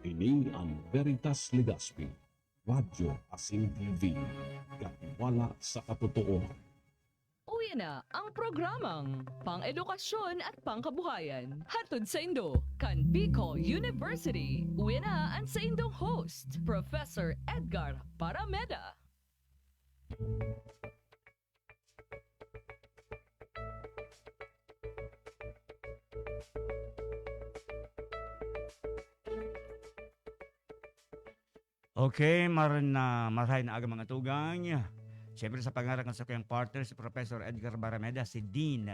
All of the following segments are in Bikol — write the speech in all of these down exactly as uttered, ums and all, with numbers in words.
Ini an Veritas Legazpi, radyo asin T V, katiwala sa katotoohan. Uya na ang programang pang-edukasyon at pangkabuhayan. Hatod saindo kan Bicol University. Uya na an saindong host, Professor Edgar Barameda. Okay, maran na marahay na aga, mga tugang. Siyempre, sa pangaran kan sakuyang partner, si Professor Edgar Barameda, si Dean,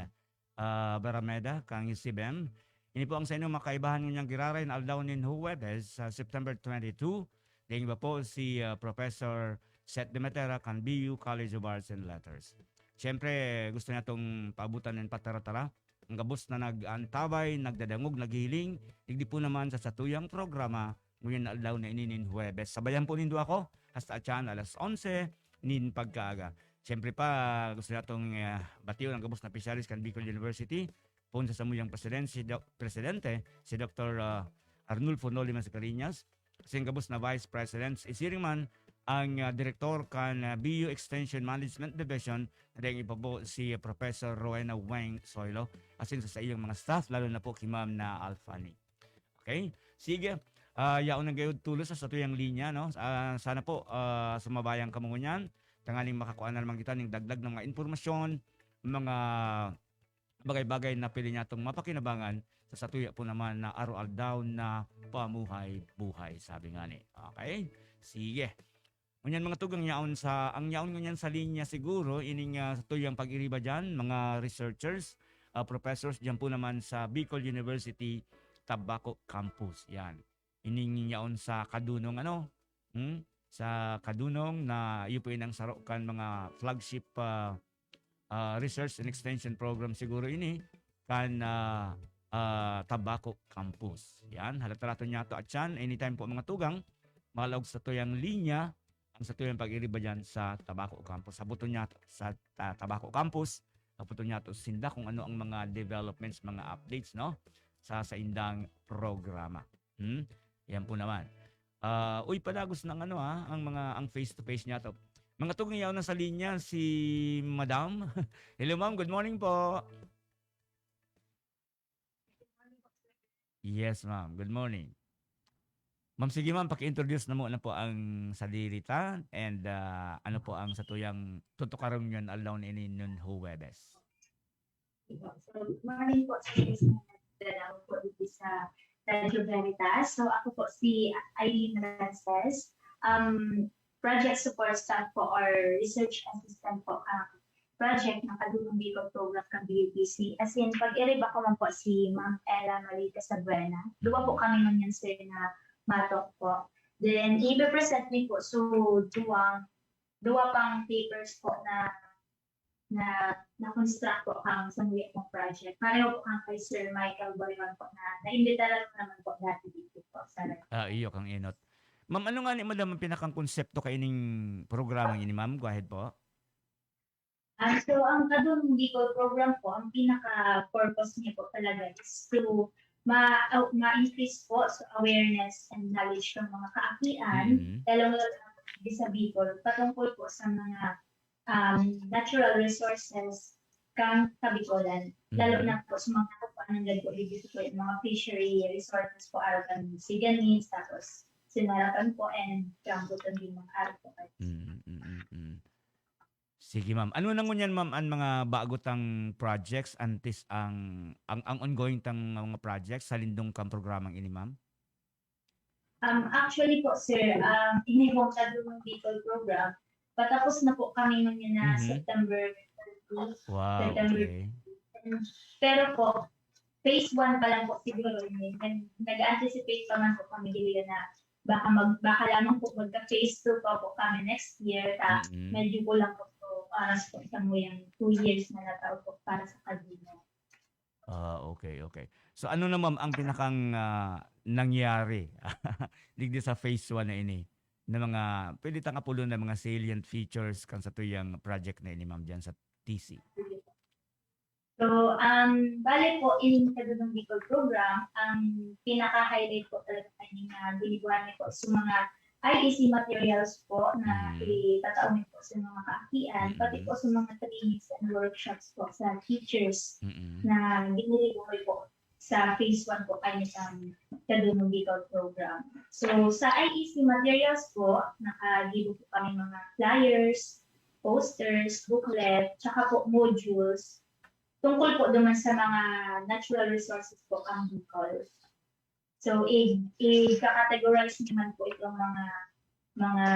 ah, Barameda, kan U C B M. Ini po ang sa inyong makaibahan ngunyan giraray na aldaw nin Huwebes, sa September twenty-two. Daing iba po si, ah, Professor Seth Demetera kan B U College of Arts and Letters. Siyempre, gusto niya tong paabutan nin patara-tara. Ang gabos na nag-aantabay, nagdadangog, naghihiling, digdi po naman sa satuyang programa, ngunyan na aldaw na ini nin Huwebes. Sabayan po nindo ako, hasta atyan alas onse nin pagkaaga. Siyempre pa, gusto natong, ah, bation ang gabos na opisyalis kan Bicol University, poon sa samuyang presidente, si Doc-, presidente, si Doktor, ah, Arnulfo Noli Mascareñas, asin gabos na Vice President, isiring man ang, ah, direktor kan, ah, B U Extension Management Division, na daing iba po si Professor Rowena Weng Soylo, asin sa saiyang mga staff, lalo na po ki Ma'am na Alfani. Okay? Sige, ah, yaon na gayod tulos sa satuyang linya, no? Ah, sana po, ah, sumabayan kamo ngunyan, tanganing makakua na naman kita ning dagdag na mga impormasyon, mga bagay-bagay na pwede niyatong mapakinabangan sa satuya po naman na araw-aldaw na pamuhay-buhay, sabi ngani. Okay? Sige. Ngunyan, mga tugang, yaon sa, ang yaon ngunyan sa linya siguro, ining, ah, satuyang pag-iriba diyan, mga researchers, ah, professors diyan po naman sa Bicol University, Tabaco Campus. Yan. Ining yaon sa Kadunong, ano? Hmm? Sa Kadunong na iyo po inang saro kan mga flagship, ah, ah, research and extension program siguro ini kan, ah, ah, Tabaco Campus. Yan, halata naton niyato at yan, anytime po, mga tugang, malaog sa tuyang linya, ang sa tuyang pag-iriba dyan sa Tabaco Campus. Sabuton niyato sa Ta-, Tabaco Campus, sabuton niyato sinda kung ano ang mga developments, mga updates, no? Sa, sa indang programa. Hmm? Yan po naman. Ah, uy, padagos ng ano, ah, ang mga, ang face to face niyato. Mga tugang, yaon na sa linya si Madam. Hello, ma'am. Good morning po. Yes, ma'am. Good morning. Ma'am, sige, ma'am, paki-introduce na muna po ang sadiri ta and, ah, ano po ang satuyang tutukaron ngunyan aldaw na ini nun Huwebes. So, good morning po sa mga nagdadalaw po dito sa Radyo Veritas. So, ako po si Eileen Frances. Um, project support staff po or research assistant po ang project ng Kadunong Bicol Program ng B U P C. As in, pag-iriba ko man po si Ma'am Ella Marie Casabuena. Duwa po kami ngunyan, sir, na matok po. Then, i-present mi po, so, duwang, duwa pang papers po na na na-construct po ang samuya pong project. Pareho po ang kay Sir Michael Boyron po na naimbitaran ko naman po dati dito po sa Ah, iyo kang inot. Ma'am, ano nga ni madam ang pinakang konsepto kaining programang ini, ma'am? Go ahead po. Ah, so, ang Kadun Bicol program po, ang pinaka-purpose niya po talaga is to ma- uh, ma-increase po sa awareness and knowledge ng mga kaakian, Mhm. lalong-lalo na po sa Bicol, patungkol po sa mga um, natural resources kang Kabicolan. Lalo Mhm. na po sa mga kukuan ng lagko dito po yung mga fishery resources po, araw kan siganis, tapos sinarapan po and rambutan din mga araw po. Mm, mm, mm, mm. Sige, ma'am. Ano na ngunyan, ma'am, ang mga bago tang projects antes ang, ang, ang ongoing tang mga projects sa lindong kang programang ini, ma'am? Um, actually po, sir, um, inibong Kadunong Bicol program, patapos na po kami ngunyan na Mhm. September thirty. Wow, September. Okay. Pero po, phase one pa lang po siguro. Nag- Nag-anticipate pa man po kami dito na baka mag baka lamang po magka phase two pa po kami next year. Ta, Mm-mm. Medyo kulang po po oras po sa muyang two years na natao po para sa Kadunong. Ah, okay, okay. So ano na, ma'am, ang pinakang, ah, nangyari digdi sa phase one na ini? Na mga, pwede tang apodon na mga salient features kan satuyang project na ini, ma'am, diyan sa T C? So, um, bale po, in Kadunong Bicol program, ang pinaka-highlight po talaga ay na ginagawa niyo po sa mga I E C materials po na Mm. itatao niyo po sa mga kaakian, pati Mm. po sa mga trainings and workshops po sa teachers Mm. na giniribo po sa phase one po kayo sa Kadunong Bicol program. So, sa I E C materials po, nakagibo po kami mga flyers, posters, booklet, tsaka po modules tungkol po naman sa mga natural resources po ang Bicol. So, i-, i-categorize naman po itong mga, mga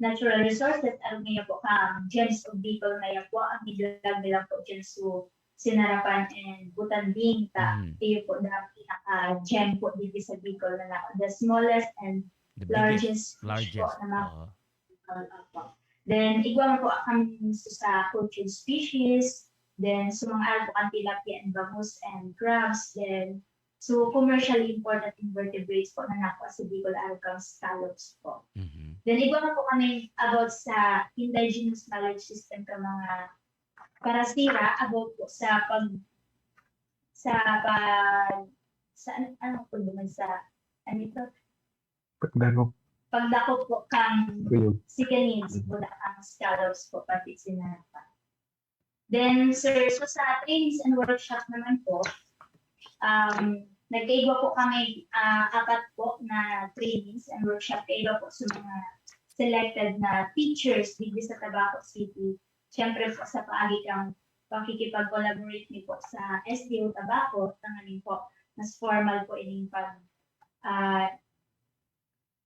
natural resources. Ano niya po, ang Gems of Bicol na yan po, ang i-vlog nila po dyan. So, Sinarapan and Butanding ta. Mm. Iyo po na pinaka-gem po dito sa Bicol na na, the smallest and The biggest, largest fish po largest. na ma- Oo. Opo. Then, igwa man po kami sa, sa cultured species. Then, sa mga araw po ang tilapia and bangus and crabs. Then, so, commercially important invertebrates po na nakuha sa Bicol, araw kang scallops po. Mhm. Then, igwa man po kami about sa indigenous knowledge system ka mga karasira, about po sa pag, sa pag, sa, ano, ano po naman sa, ano ito? Pagdakop. Pagdakop po kang Ayun. Siganid, Mm. Buda, ang scallops po, pati sinapa. Then, sir, so sa trainings and workshop naman po, um, nagkaigwa po kami, ah, apat po na trainings and workshop. Kaigwa po sa mga selected na teachers digdi sa Tabaco City. Siyempre po, sa paagi kang pakikipag-collaborate niyo po sa S D O Tabaco, tanganing po, mas formal po ining pag, ah,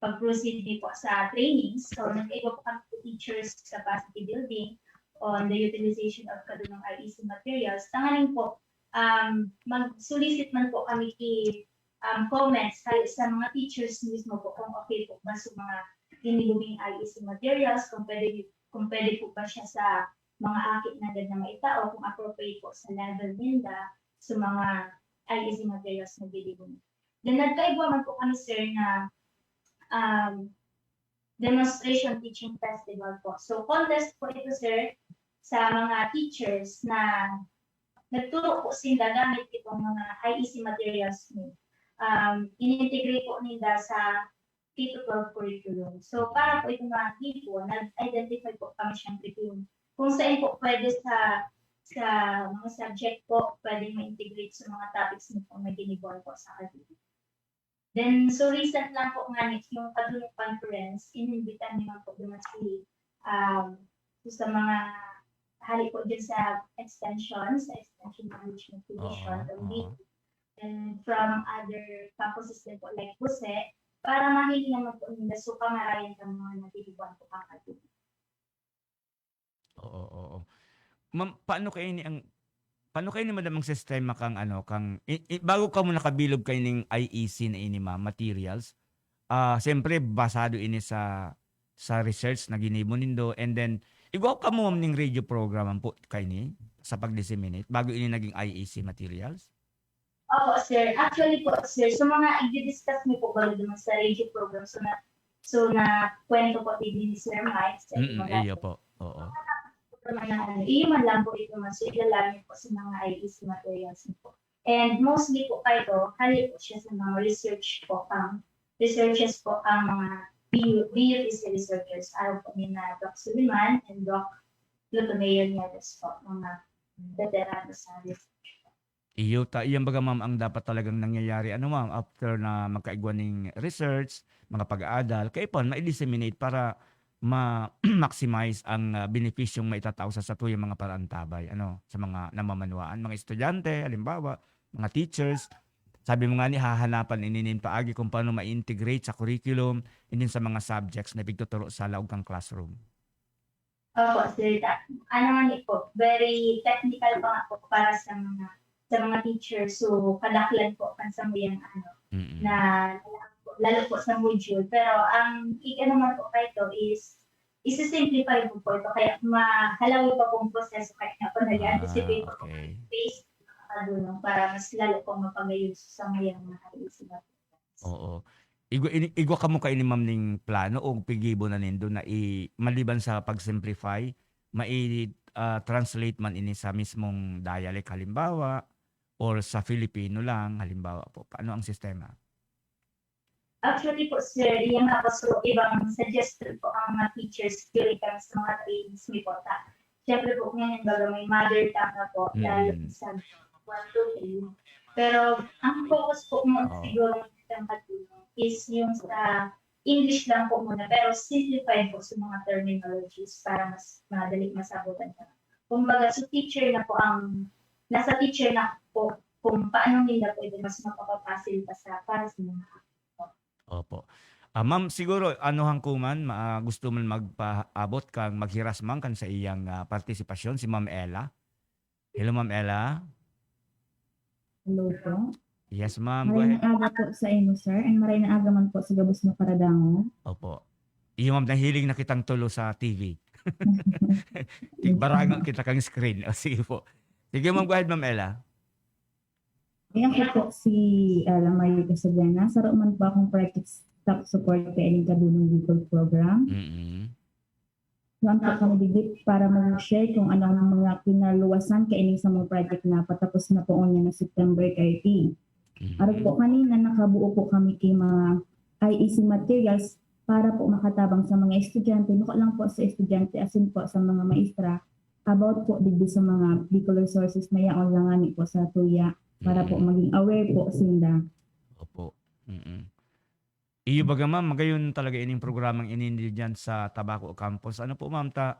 pag-proceed niyo po sa training. So, nag-iba po kami po teachers capacity building on the utilization of Kadunong I E C materials. Tanganing po, um, mag-solicit man po kami ki, um, comments sa, sa mga teachers mismo po kung okay po ba sa mga ginigubing I E C materials, kung pwede, kung pwede po ba siya sa mga aki na agad na maitao, kung appropriate po sa level ninda sa mga I E C materials na ginigubing. Then, nagkaigwa man po kami, sir, na, um, demonstration teaching festival po. So, contest po ito, sir, sa mga teachers na nagturo po sila gamit itong mga I E C materials mo. Um, in-integrate po nila sa K to twelve curriculum. So, para po itong mga tipo, nag-identify po kami siyempre kung, kung saan po pwede sa, sa mga subject po, pwede ma-integrate sa mga topics na po na ginibuhay po sa kanila. Then, so recent lang po nga ni, yung Kadunong Conference, inimbitan naman po naman si, um, so sa mga hali po dyan sa extension, sa Extension Management Division, Oo, from oo. Bicol, and from other campuses din po, like Jose, para mahiling naman po nila, so, kamarayan ng mga nagtitipuan po kapatid. Oo, oo. Ma'am, paano kayo ni ang, paano kayo ni madam ang sistema kang ano, kang, i, i, bago ka mo nakabilog kayo ning I E C na ini, ma'am, materials? Ah, siyempre, basado ini sa, sa research na ginibo nindo, and then, igwa ka mo, ma'am, ning radio program ang po kayo ni sa pag-disseminate bago ini naging I E C materials? Opo, sir. Actually po, sir, so mga i-discuss niyo po ba naman sa radio program? So na, so na kwento po ni Sir Mike sa Mm, mga iyo po. Oo. Mga ano, iyo man lang po ito, mas ilalamig po sa mga I E C materials niyo po. And mostly po kayo, hali po siya sa mga research po, ang researches po, ang mga B U, B U T C researchers, araw po ni na Doc Suliman and Doc Plutomeo Nieves po, mga veterano sa research. Iyo ta, iyan baga, ma'am, ang dapat talagang nangyayari, ano, ma'am, after na magkaigwa ning research, mga pag-aadal, kaipuhan ma-disseminate para ma-maximize ang, ah, benepisyong maitatao sa satuyang mga paraantabay, ano, sa mga namamanwaan, mga estudyante, halimbawa, mga teachers. Sabi mo nga ni, hahanapan ini nin paagi kung paano ma-integrate sa curriculum, inin sa mga subjects na pigtuturo sa laog kang classroom. Opo, sir. Ta-, ano nga ni po, very technical pa nga po para sa mga, sa mga teachers. So, kadaklan po kan samuyang ano, Mm. na lalo po sa module. Pero ang i-, ano man po pa ito is, isi-simplify po po ito. Kaya mahalaw pa pong proseso, kaya nga po nag-anticipate Ah, po okay. Based sa kadunong para mas lalo pong mapagayon sa samuyang mga kaisipan. Oo. Igwa, ini-, igwa kamo kaini, ma'am, ning plano o pigibo na nindo na i-, maliban sa pag-simplify, mai-, ah, translate man ini sa mismong dialect, halimbawa, or sa Filipino lang, halimbawa po? Paano ang sistema? Actually po, sir, yung nga po, so, ibang suggested po ang mga teachers during kami sa mga trainings mi po. Ta, siyempre po, ngayon, baga may mother tongue na po, lalo Mm. sa one to three. Pero, ang focus po mo Oo. siguro ng katulong is yung sa English lang po muna, pero simplified po sa mga terminologies para mas madali masabutan ka. Kumbaga, so teacher na po ang, nasa teacher na po kung paano nila pwede mas mapapapasil pa sa, para sa mga Opo. Ah, ma'am, siguro ano hangkuman ma ah, gusto man magpaabot kan maghiras man kan sa iyang, ah, partisipasyon si Ma'am Ella? Hello, Ma'am Ella? Hello po. Yes, ma'am. Go ahead. Maray na aga po sa imo, sir. And maray na aga man po sa gabos na paradangog. Opo. Iyo, ma'am, nahiling na kitang tulo sa T V. Baranga kita kang screen. O, sige po. Sige, ma'am, go ahead, Ma'am Ella. Ayan po po si Ella Marie Casabiana. Saro man po akong project staff support kaining Kadunong Bicol Program. Mm. Saan po kami digit para mag-share kung anong mga kinaluwasan kaining sa mga project na patapos na po niya na September thirty. Mm. Arog po kanina, nakabuo po kami kay mga I E C materials para po makatabang sa mga estudyante. Bako lang po sa estudyante, asin po sa mga maestra about po digdi sa mga Bicol resources na yaon lang ngani po sa tuya para po Mm. maging aware po sinda. Opo. Mm. Iyo baga, ma'am, magayon talaga ining programang ini diyan sa Tabaco Campus. Ano po, ma'am, ta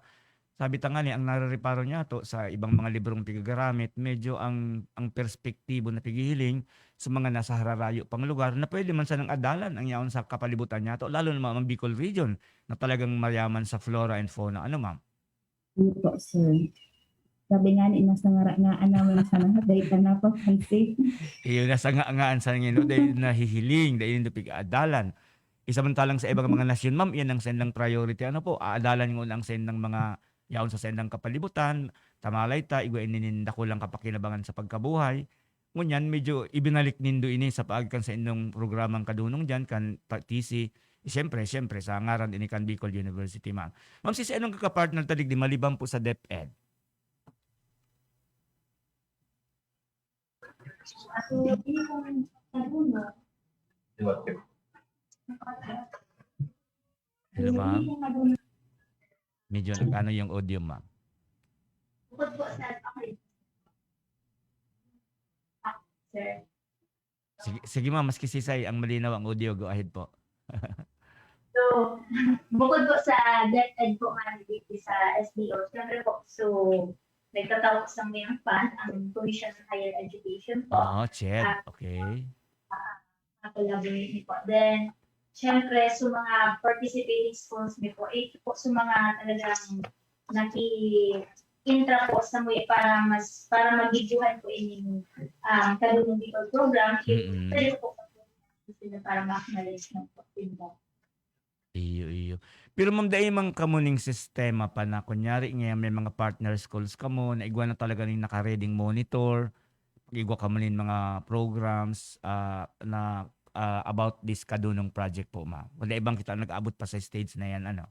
sabi ta ngani, ang narereparo niyato sa ibang mga librong pigagaramit, medyo ang ang perspektibo na pighihiling sa mga nasa hararayo pang lugar na pwede man sanang adalan ang yaon sa kapalibutan niyato, lalo na, ma'am, ang Bicol Region na talagang mayaman sa flora and fauna. Ano, ma'am? Iyo po, sir. Sabi nga ni, nasa ngara-ngaan naman sa mga data na papansin. Iyo, nasa nga-ngaan sa ngino, dahil nahihiling, dahil yung pig-aadalan. Isamantalang sa ibang mga nasyon, ma'am, yan ang sendang priority. Ano po, aadalan ngunyan ang sendang mga yaon sa sendang kapalibutan, tamalay ta, igwa ini nin dakulang kapakinabangan sa pagkabuhay. Ngunyan, medyo ibinalik nindo ini sa paagi kan sa inyong programang Kadunong diyan, kan pa-, T C. Siyempre, siyempre, sa ngaran ini kan Bicol University, ma'am. Ma'am, si, si anong kakapartner ta digdi maliban po sa DepEd? Hello, ma'am? Medyo nag-ano yung audio, ma'am. Bukod po sa, okay. Ah, sir. Sige, sige, ma'am, maski sisay ang malinaw ang audio, go ahead po. So, bukod po sa DepEd po nga dito sa S D O, syempre po, so, nagtatawag sa ngayon pa ang Commission on Higher Education po. Oo, chat. Okay. Collaborate po. Then, syempre, sa mga participating schools mi po, ito po sa mga talagang naki-intra po sa mga para mas, para magigihan po ining, um, Kadunong Bicol Program, Mm-mm. pwede po sila para ma-acknowledge ng po. Iyo, iyo. Pero, ma'am, dai man kamo ning sistema pa na, kunyari, nga may mga partner schools kamo, na igwa na talaga ning naka-reading monitor, igwa kamo nin mga programs, ah, na, ah, about this Kadunong project po, ma'am? Wala ibang kita nag-abot pa sa stage na yan, ano?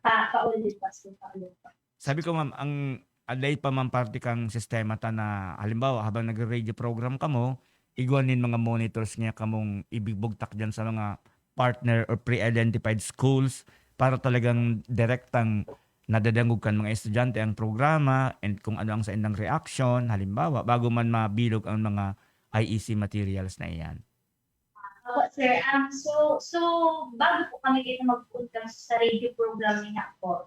Pa, paulit pa, sir, paulit pa. Sabi ko, ma'am, ang aday pa man parte kang sistema ta na, halimbawa, habang nagre-radio program kamo, igwa nin mga monitors nga kamong ibibugtak diyan sa mga partner or pre-identified schools para talagang direktang nadadangog kan mga estudyante ang programa and kung ano ang saindang reaction, halimbawa, bago man mabilog ang mga I E C materials na iyan. Opo, sir. Um, so, so, bago po kami dito magpunta sa radio program niya po,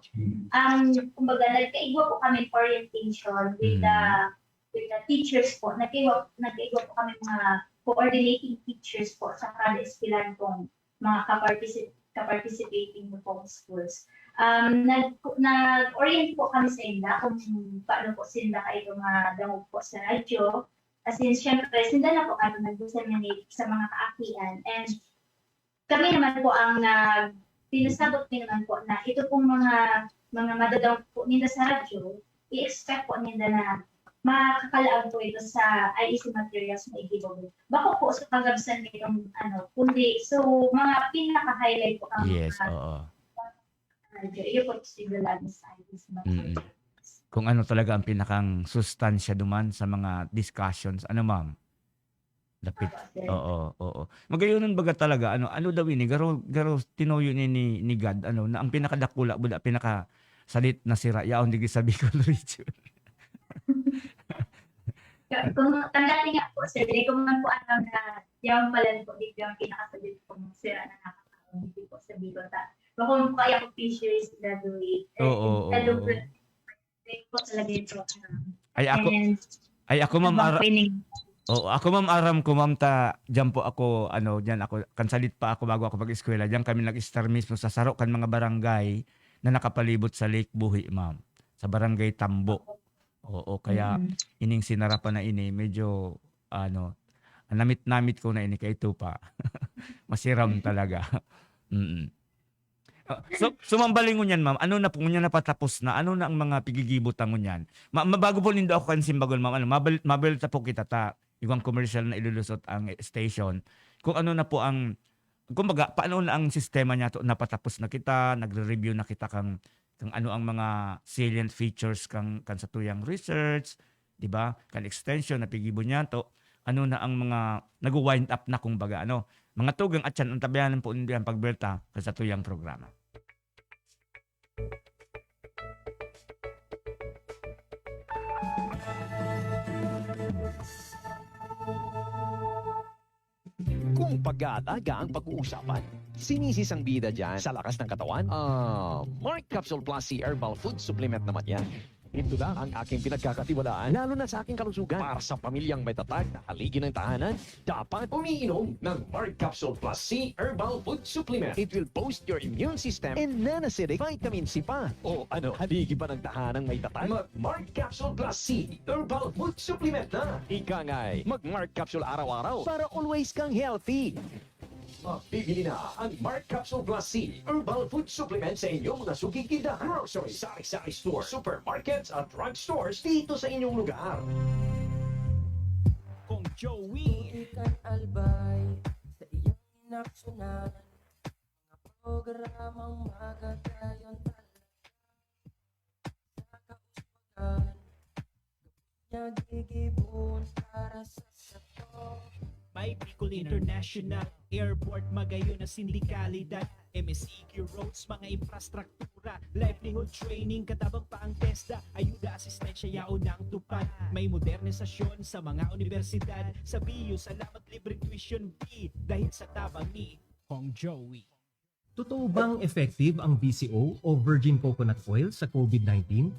um, kumbaga, nagkaigwa po kami orientation with the, Mm. with the teachers po. Nagkaigwa, nagkaigwa po kami mga coordinating teachers po sa kada eskwelahan pong mga kaparticip-, kaparticipating na pong schools. Um, nag-, nag-orient po kami sa inda kung paano po sila kayo madangog po sa radyo. As in, syempre, sinda na po kami nag-disseminate sa mga kaakian. And kami naman po ang nag-, pinasabot din naman po na ito pong mga, mga madadangog po nila sa radyo, i-expect po nila na makakalaag po ito sa I E C materials na igibabay. Bako po sa kagabsan nitong, ano, kundi, so, mga pinaka-highlight po ang Yes, mga oo. radyo. Iyo po, siguro lang sa I E C Mm. materials. Kung ano talaga ang pinakang sustansya duman sa mga discussions. Ano, ma'am? Dapit. Oo, oo. Magayonon baga talaga, ano, ano daw ini, garo, garo tinuyo ni, ni, ni God, ano, na ang pinakadakula, buda, pinakasalit na sira, yaon digdi sa Bicol region. Kung tanda niya po, sir, di ko man po alam na yung pala po, di yung pinakasalit po ng sira na nakakaon, hindi po sa Bicol. Ta, kung po kaya po fisheries graduate, eh, Oo, oo, hello, oo. Di po talaga yung program. Ay, ako, And ay, ako, ma'am, habang ara- pinig- Oo, ako, ma'am, aram ko, ma'am, ta, diyan po ako, ano, diyan ako, kansalit pa ako bago ako mag-eskwela. Diyan kami nag-start mismo sa saro kan mga barangay na nakapalibot sa Lake Buhi, ma'am. Sa barangay Tambo. Oo, kaya Mm. ining sinarapan na ini, medyo, ano, namit-namit ko na ini kay Tupa. Masiram talaga. Mm. Ah, so, so, ma'am, bali ngunyan, ma'am, ano na po, ngunyan napatapos na, ano na ang mga pigigibo ta ngunyan? Ma-, mabago po nindo ako kan simbagon, ma'am, ano, mabal-, mabalita po kita ta, igwang commercial na ilulusot ang station. Kung ano na po ang, kumbaga, paano na ang sistema niya to, napatapos na kita, nagre-review na kita kang, kang ano ang mga salient features kang, kang sa tuyang research, di ba? Kan extension na pigibo niya to, ano na ang mga nag-wind up na, kumbaga, ano, mga tugang at yan, ang tabayanan po ninyo ang pagberta kan sa tuyang programa. Kung pag-aalaga ang pag-uusapan, sinisisang bida dyan sa lakas ng katawan? Ah, Mark Capsule Plus C Herbal Food Supplement naman yan. Ito lang ang aking pinagkakatiwalaan, lalo na sa aking kalusugan. Para sa pamilyang may tatag na haligi ng tahanan, dapat umiinom ng Mark Capsule Plus C Herbal Food Supplement. It will boost your immune system and non-acidic vitamin C pa. O ano, haligi ba ng tahanang may tatag? Mag Mark Capsule Plus C Herbal Food Supplement na. Ika nga'y mag Mark Capsule araw-araw para always kang healthy. Mabibili na ang Mark Capsule Plus C Herbal Food Supplement sa inyong mga suking tindahan, grocery, sari-sari store, supermarkets at drugstores dito sa inyong lugar. Kong Joey. Tuloy kan albay sa iyang inaksyonan. Mga programang magagayon talaga sa kauswagan. Niya gigibohon para sa sato. May Bicol International Airport, magayon na sindikalidad, M S E Q roads, mga infrastruktura, livelihood training, katabang pa ang TESDA, ayuda, asistensya, yaon ang tupad. May modernisasyon sa mga unibersidad, sa B U, salamat libreng tuition fee, dahil sa tabang ni Kong Joey. Totoo bang effective ang V C O o virgin coconut oil sa COVID nineteen?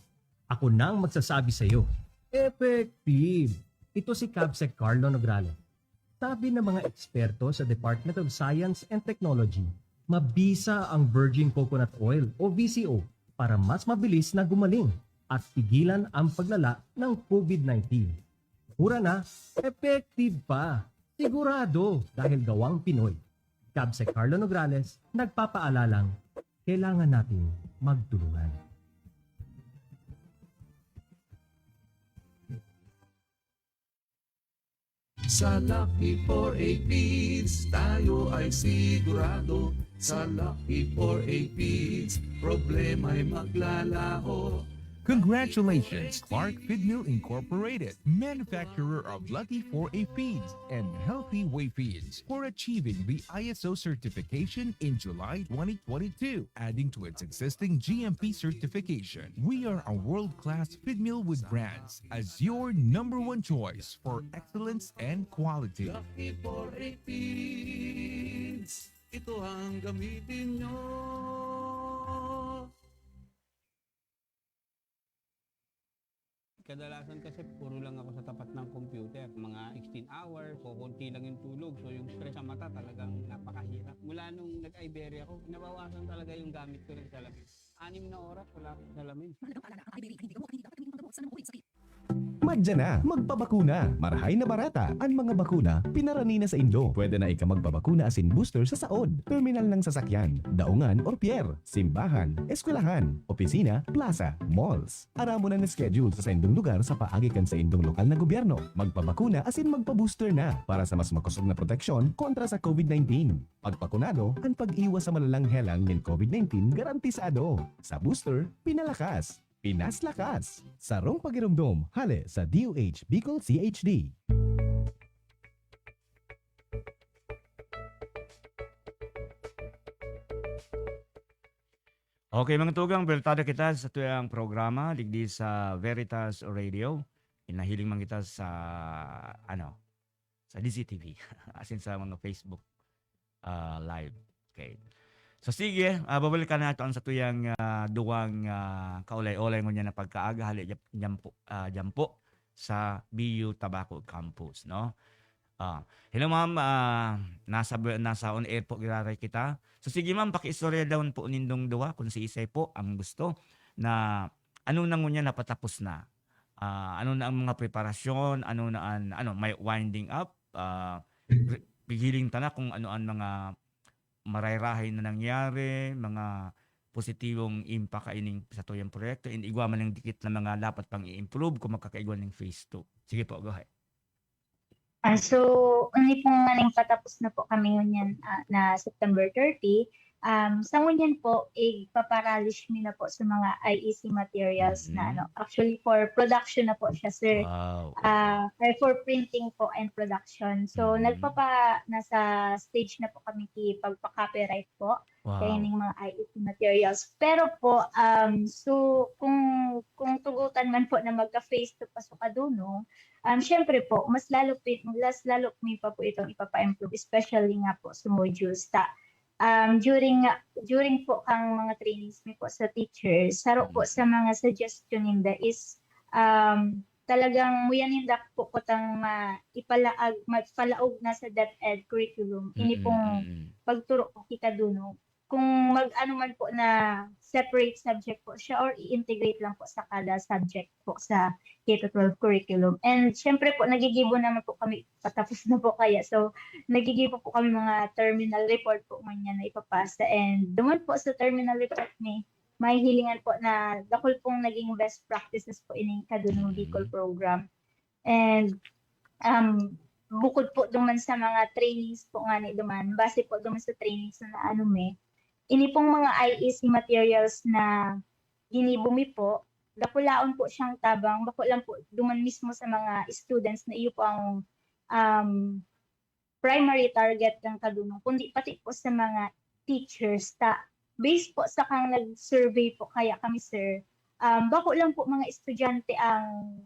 Ako nang magsasabi sa iyo, effective! Ito si Kabsec Carlo Nograles. Sabi ng mga eksperto sa Department of Science and Technology, mabisa ang virgin coconut oil o V C O para mas mabilis na gumaling at pigilan ang paglala ng COVID nineteen. Mura na, effective pa! Sigurado dahil gawang Pinoy. Kabsec Carlo Nograles, nagpapaalalang kailangan nating magtulungan. Sa Lucky four A Feeds, tayo ay sigurado. Sa Lucky four A Feeds, problema'y maglalaho. Congratulations, Clark Feed Mill Incorporated, manufacturer of Lucky four A Feeds and Healthy Way Feeds, for achieving the I S O certification in July twenty twenty-two, adding to its existing G M P certification. We are a world-class feed mill with brands as your number one choice for excellence and quality. Lucky four A Feeds, ito ang gamitin nyo. Kadalasan kasi puro lang ako sa tapat ng computer. Mga sixteen hours, kukunti lang yung tulog. So yung stress sa mata talagang napakahirap. Mula nung nag-Iberia ako, nabawasan talaga yung gamit ko ng salamin. Anim na oras, wala akong salamin. Mahalagang paalala, ang Iberia ay hindi gamot at hindi dapat gamitin panggamot sa namumuyong sakit. Madya na, magpabakuna. Marahay na barata an mga bakuna pinarani na saindo. Pwede na ika magpabakuna asin booster sa saod, terminal ng sasakyan, daungan or pier, simbahan, eskwelahan, opisina, plaza, malls. Aramon an schedule sa saindong lugar sa paagi kan saindong lokal na gobyerno. Magpabakuna asin magpa-booster na para sa mas makosog na proteksyon kontra sa COVID nineteen. Pagbakunado, an pag-iwas sa malalang helang nin COVID nineteen garantisado. Sa booster, pinalakas, pinaslakas. Sarong pagiromdom, hale sa D O H Bicol C H D. Okay, mga tugang, welcome kita sa tuyang programa, digdi sa Veritas Radio. Nahiling man kita sa, ano, sa D Z T V, as in sa mga Facebook, ah, Live. Okay. So, sige, ah, babalikan nato ang sa tuyang, ah, duwang, ah, kaulay-ulay ngunyan na pagkaaga, hali dyan, dyan po, ah, dyan po sa B U Tabaco Campus, no? Ah, hello, ma'am, ah, nasa, nasa on air po giraray kita. So, sige, ma'am, pakiistorya daw po nindong duwa kung siisay po ang gusto na ano na ngunyan napatapos na. Ah, ano na ang mga preparasyon, ano na an-, ano, may winding up, ah, re-, pihiling ta na kung ano ang mga marahay-rahay na nangyari, mga positibong impact kaining sa tuyang proyekto, and igwa man ang dikit na mga dapat pang i-improve kung magkakaigwa ning phase two. Sige po, go ahead. Ah, so, ini pong nganing patapos na po kami ngunyan, ah, na September thirty. Um, sa ngunyan po, igpaparalish mi na po sa mga I E C materials na Mm. ano. Actually, for production na po siya, sir. Wow. Ah, ay, for printing po and production. So, Mm. nagpapa-, nasa stage na po kami ki pagpa-copyright po Wow. kaining mga I E C materials. Pero po, um, so, kung, kung tugutan man po na magka-phase two pa sa Kaduno, um, syempre po, mas lalo pi-, mas lalo mi pa po itong ipapa-improve, especially nga po sa modules ta. Um, during nga, during po kang mga trainings mi po sa teachers, saro po Mm. sa mga suggestion ninda is, um, talagang muya ninda po kutang ma-, ipalaag, magpalaog na sa DepEd curriculum. Ini Mm, pong mm. pagturo po ki Kaduno. Kung mag-ano man po na separate subject po siya or i-integrate lang po sa kada subject po sa K to twelve curriculum. And syempre po, nagigibo naman po kami, patapos na po kaya. So, nagigibo po kami mga terminal report po ngunyan na ipapasa. And duman po sa terminal report ni, mahihilingan po na dakul pong naging best practices po ining Kadunong Bicol Mm. program. And, um, bukod po duman sa mga trainings po ngani duman, base po duman sa trainings na naano mi, ini pong mga I E C materials na ginibo mi po, dakulaon po siyang tabang, bako lang po duman mismo sa mga students na iyo po ang, um, primary target kan Kadunong, kundi pati po sa mga teachers ta. Based po sa kang nag-survey po kaya kami, sir, um, bako lang po mga estudyante ang,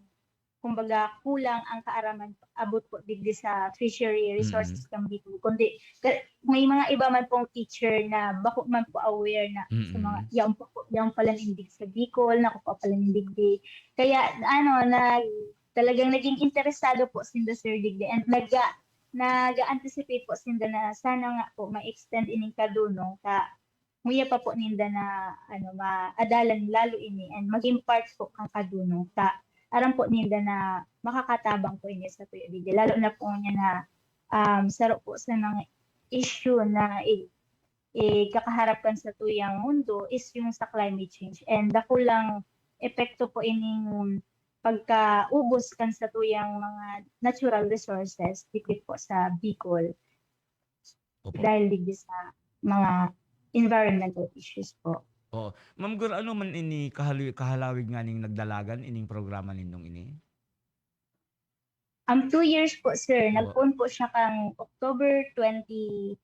kumbaga, kulang ang kaaraman abot po digdi sa fishery resources Mm. kan Bicol, kundi ka-, may mga iba man pong teacher na bako man po aware na sa mga, Mm. yaon pa po, yaon pala nindig sa Bicol, nakukuha pala nindig di. Kaya, ano, nag-, talagang naging interesado po sinda, sir, digdi, and nag-, nag-a-anticipate po sinda na sana nga po ma-extend ining Kadunong ta muya pa po ninda na, ano, maadalan lalo ini and maging part po kan Kadunong ta aram po ninda na makakatabang po ini sa tuyo digdi. Lalo na po niya na, um, saro po sa mga issue na i-, ikakaharap kan sa tuyang mundo is yung sa climate change. And dakulang epekto po ining pagkaubos kan sa tuyang mga natural resources dito po sa Bicol. Opo. Dahil digdi sa mga environmental issues po. Oo. Ma'am Gor, ano man ini kahali-, kahalawig nganing nagdalagan ining programa nindong ini? Um, two years po, sir. Oo. Nagpoon po siya kang October twenty,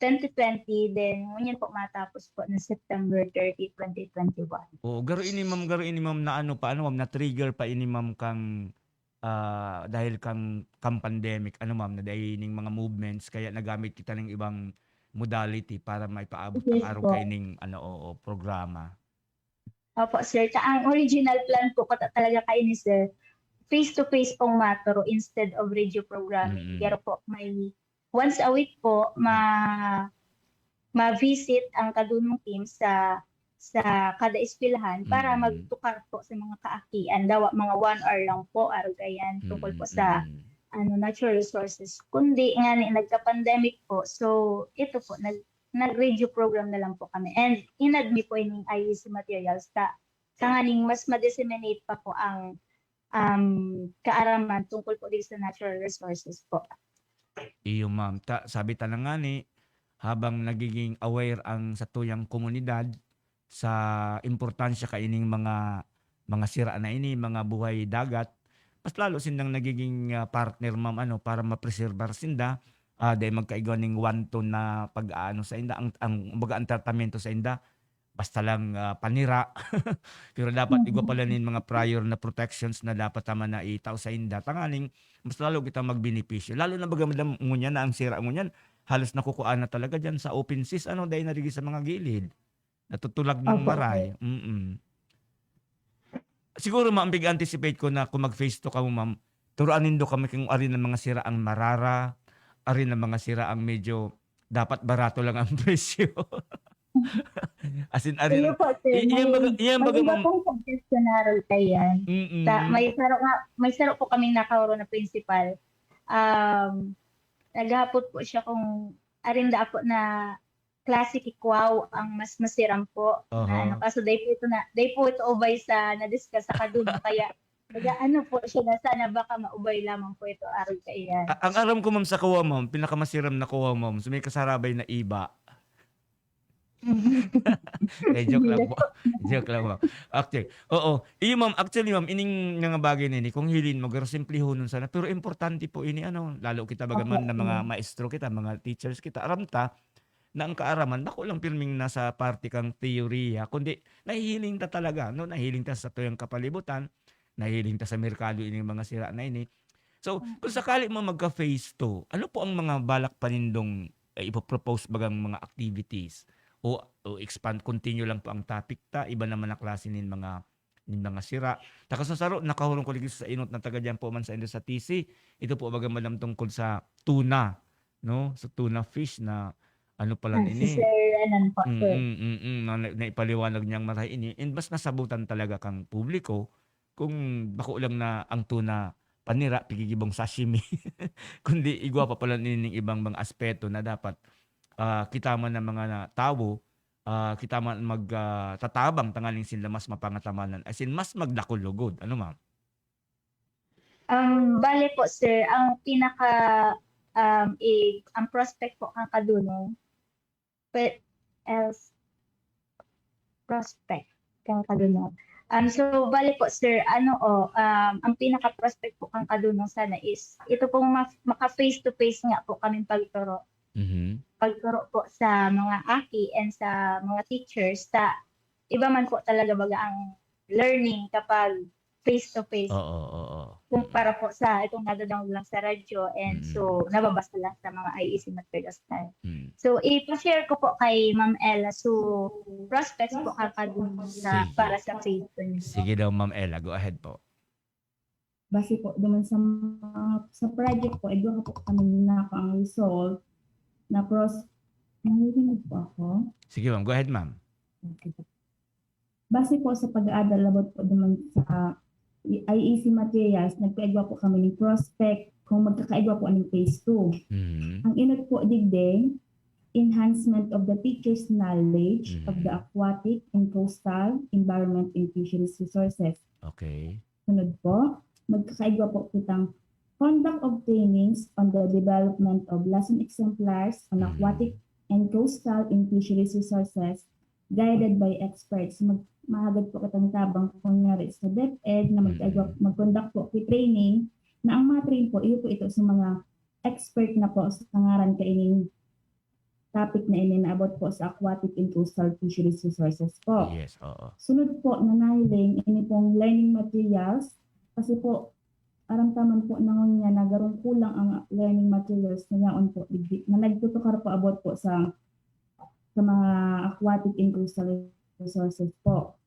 twenty twenty, then ngunyan po matapos po na September thirty, twenty twenty-one. Oo, garo ini, ma'am, garo ini, ma'am, na ano pa, ano, ma'am, na-trigger pa ini, ma'am, kang, ah, dahil kang, kang pandemic, ano, ma'am, na dahil ning mga movements, kaya nagamit kita ng ibang modality para maipaabot ang Yes araw po. Kaining, ano, oo, programa. Opo, sir. Ka-, ang original plan po ko ta-, talaga kaini, sir, face to face pong maturo instead of radio programming. Mm. Pero po, may once a week po, ma-, ma-visit ang Kadunong team sa, sa kada eskwelahan para Mm. magtukar po sa mga kaakian. Dawa mga one hour lang po, arog ayan, tungkol po Mm, sa, mm. ano, natural resources. Kundi nga ni, nagka-pandemic po, so ito po, nag-, nag-radio program na lang po kami. And inad mi po ining I E C materials ta, tanganing mas ma-disseminate pa po ang, um, kaaraman tungkol po dito sa natural resources po. Iyo, ma'am. Ta-, sabi ta na nga ni, habang nagiging aware ang satuyang komunidad sa importansya kaining mga, mga sira na ini, mga buhay dagat, mas lalo sindang nagiging, ah, partner, ma'am, ano, para mapreserbar sinda, ah, dahil magkaigwa ning wanton na pag-aano sa inda, ang, ang, kumbaga, ang tratamento sa inda, basta lang, ah, panira. Pero dapat igwa pala nin mga prior na protections na dapat tama na itao sa inda, tanganing mas lalo kita magbenepisyo. Lalo na baga madam ngunyan na ang sira ngunyan, halos nakukuha na talaga diyan sa open seas, ano, dahil narigi sa mga gilid. Natutulag ng Opo, maray. Mm. Siguro, ma'am, pig-anticipate ko na kung mag-phase two kamo, ma'am, turuan nindo kami kung arin ang mga sira ang marara, arin ang mga sira ang medyo dapat barato lang ang presyo. As in, arin Iyo lang. po, sir. I-, iyan May, baga, iyan may baga, iba ma'am. pong suggestion na rin kaiyan. Mm-mm. Sa, may saro nga, may saro po kaming nakauro na principal. Um, naghapot po siya kung arin da po na klase ki kwaw ang mas masiram po. Aha. Na ano, kaso day po ito na, day po ito ubay sa na-discuss sa Kaduno. Kaya, nag-ano po siya na sana baka maubay lamang po ito, aron kaiyan. A-, ang aram ko, ma'am, sa kuwa, ma'am, pinakamasiram na kuwa, ma'am, so may kasarabay na iba. Eh, joke lang po. Joke lang, ma'am. Okay. Oo. Iyo, ma'am, actually, ma'am, ining mga bagay na ini, kung hilin mo, garo simplihonon sana. Pero importante po ini, ano, lalo kita baga, Opo, ma'am, na mga mm. maestro kita, mga teachers kita, aram ta, na ang kaaraman, bako lang pirming nasa parte kang teoriya, kundi nahihiling ta talaga, no? Nahihiling ta sa tuyang kapalibutan, nahihiling ta sa merkado ining mga sira na ini. So, kung Mm. sakali mo magka-phase two, ano po ang mga balak pa nindong, eh, ipo-propose bagang mga activities? O, o expand, continue lang po ang topic ta, iba naman na klase nin mga, nin mga sira. Takas na saro, nakahurong ko lagi sa inot na taga diyan po man sa Indo sa T C. Ito po, baga, madam, tungkol sa tuna, no? Sa tuna fish na ano pala Ah, si ini. Sir, ano po, sir? Mm, mm, mm, na, na, naipaliwanag niyang marahay ini. And mas nasabutan talaga kang publiko kung bako lang na ang tuna panira, pigigibong sashimi. Kundi igwa pa pala nining ibang mga aspeto na dapat, ah, kita man ng mga na, tawo, ah, kita man mag, ah, tatabang tanganing sila mas mapangatamanan. As in, mas magdakul lugod. Ano, ma'am? Um, bale po, sir, ang pinaka, um, i-, ang prospect po kan Kaduno, pe-, else prospect kan Kaduno. Um, so, bale po, sir, ano, oh, um, ang pinaka-prospect po kan Kaduno sana is ito pong ma-, maka-face to face nga po kaming pagturo. Mhm. Pagturo po sa mga aki and sa mga teachers, ta iba man po talaga baga ang learning kapag face to face. Oo, oo. Kumpara po sa itong nadadangog lang sa radyo and Mm. so nababasa lang sa mga I E C materials na. Mm. So, ipa-share ko po kay Ma'am Ella. So, prospects po kakadun sa, Sige. para sa phase two niyo. Sige daw, Ma'am Ella. Go ahead po. Base po duman sa mga, sa project po, eh, duha po kami nako ang result na pros-, naririnig po ako? Sige, ma'am. Go ahead, ma'am. Okay. Base po sa pag-aadal about po duman sa I E C materials, nagkaigwa po kami ng prospect kung magkakaigwa po ng phase two. Mhm. Ang inot po digdi, enhancement of the teacher's knowledge of the Mhm. aquatic and coastal environment and fisheries resources. Okay. Sunod po, magkakaigwa po kitang conduct of trainings on the development of lesson exemplars on Mhm. aquatic and coastal and fisheries resources guided by experts. Mag-, mahagad po kitang tabang, kunyari, sa DepEd na mag-, Mhm. mag-conduct po ki training na ang mga train po, iyo po ito sa mga expert na po sa ngaran kaining topic na ini na about po sa aquatic and coastal fisheries resources po. Yes, oo. Sunod po na nahiling, ini pong learning materials. Kasi po, aram ta man po na ngunyan na garong kulang ang learning materials na yaon po, digdi-, na nagtutukar po about po sa, sa mga aquatic and coastal resources po.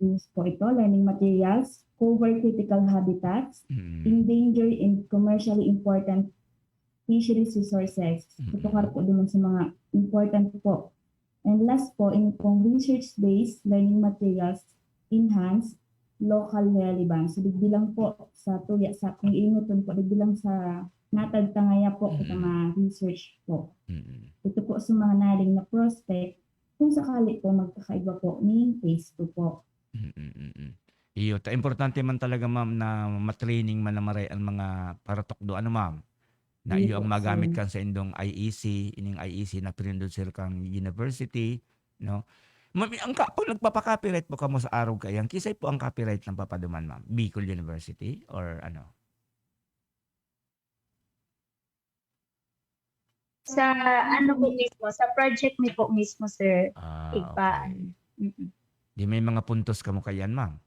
News po ito, learning materials, cover critical habitats, Mm. endangered and commercially important fisheries resources. Mm. Tutukar po duman sa mga important po. And last po, ini pong research-based learning materials, enhance local relevance. So, digdi lang po sa tuya, sa kung inuton po, digdi lang sa natagtangaya po, Mm. kita mga research po. Mm. Ito po sa mga naling na prospect, kung sakali po magkakaigwa po ning phase two po. Mm, mm, mm. Iyo, ta importante man talaga, ma'am, na ma-training man na maray ang mga paratukdo, ano, ma'am? Na Iyo iyo ang po, magamit sir. Kan sa indong I E C, ining I E C na pinindot, sir, kang university, no? Ma'am, ang ka-, kung nagpapa-copyright po kamo sa arog kaiyan, kisay po ang copyright ng papaduman, ma'am? Bicol University or ano? Sa ano po mismo, sa project mi po mismo, sir. Ah, Igpaan. Okay. Mm. Di may mga puntos kamo kaiyan, ma'am.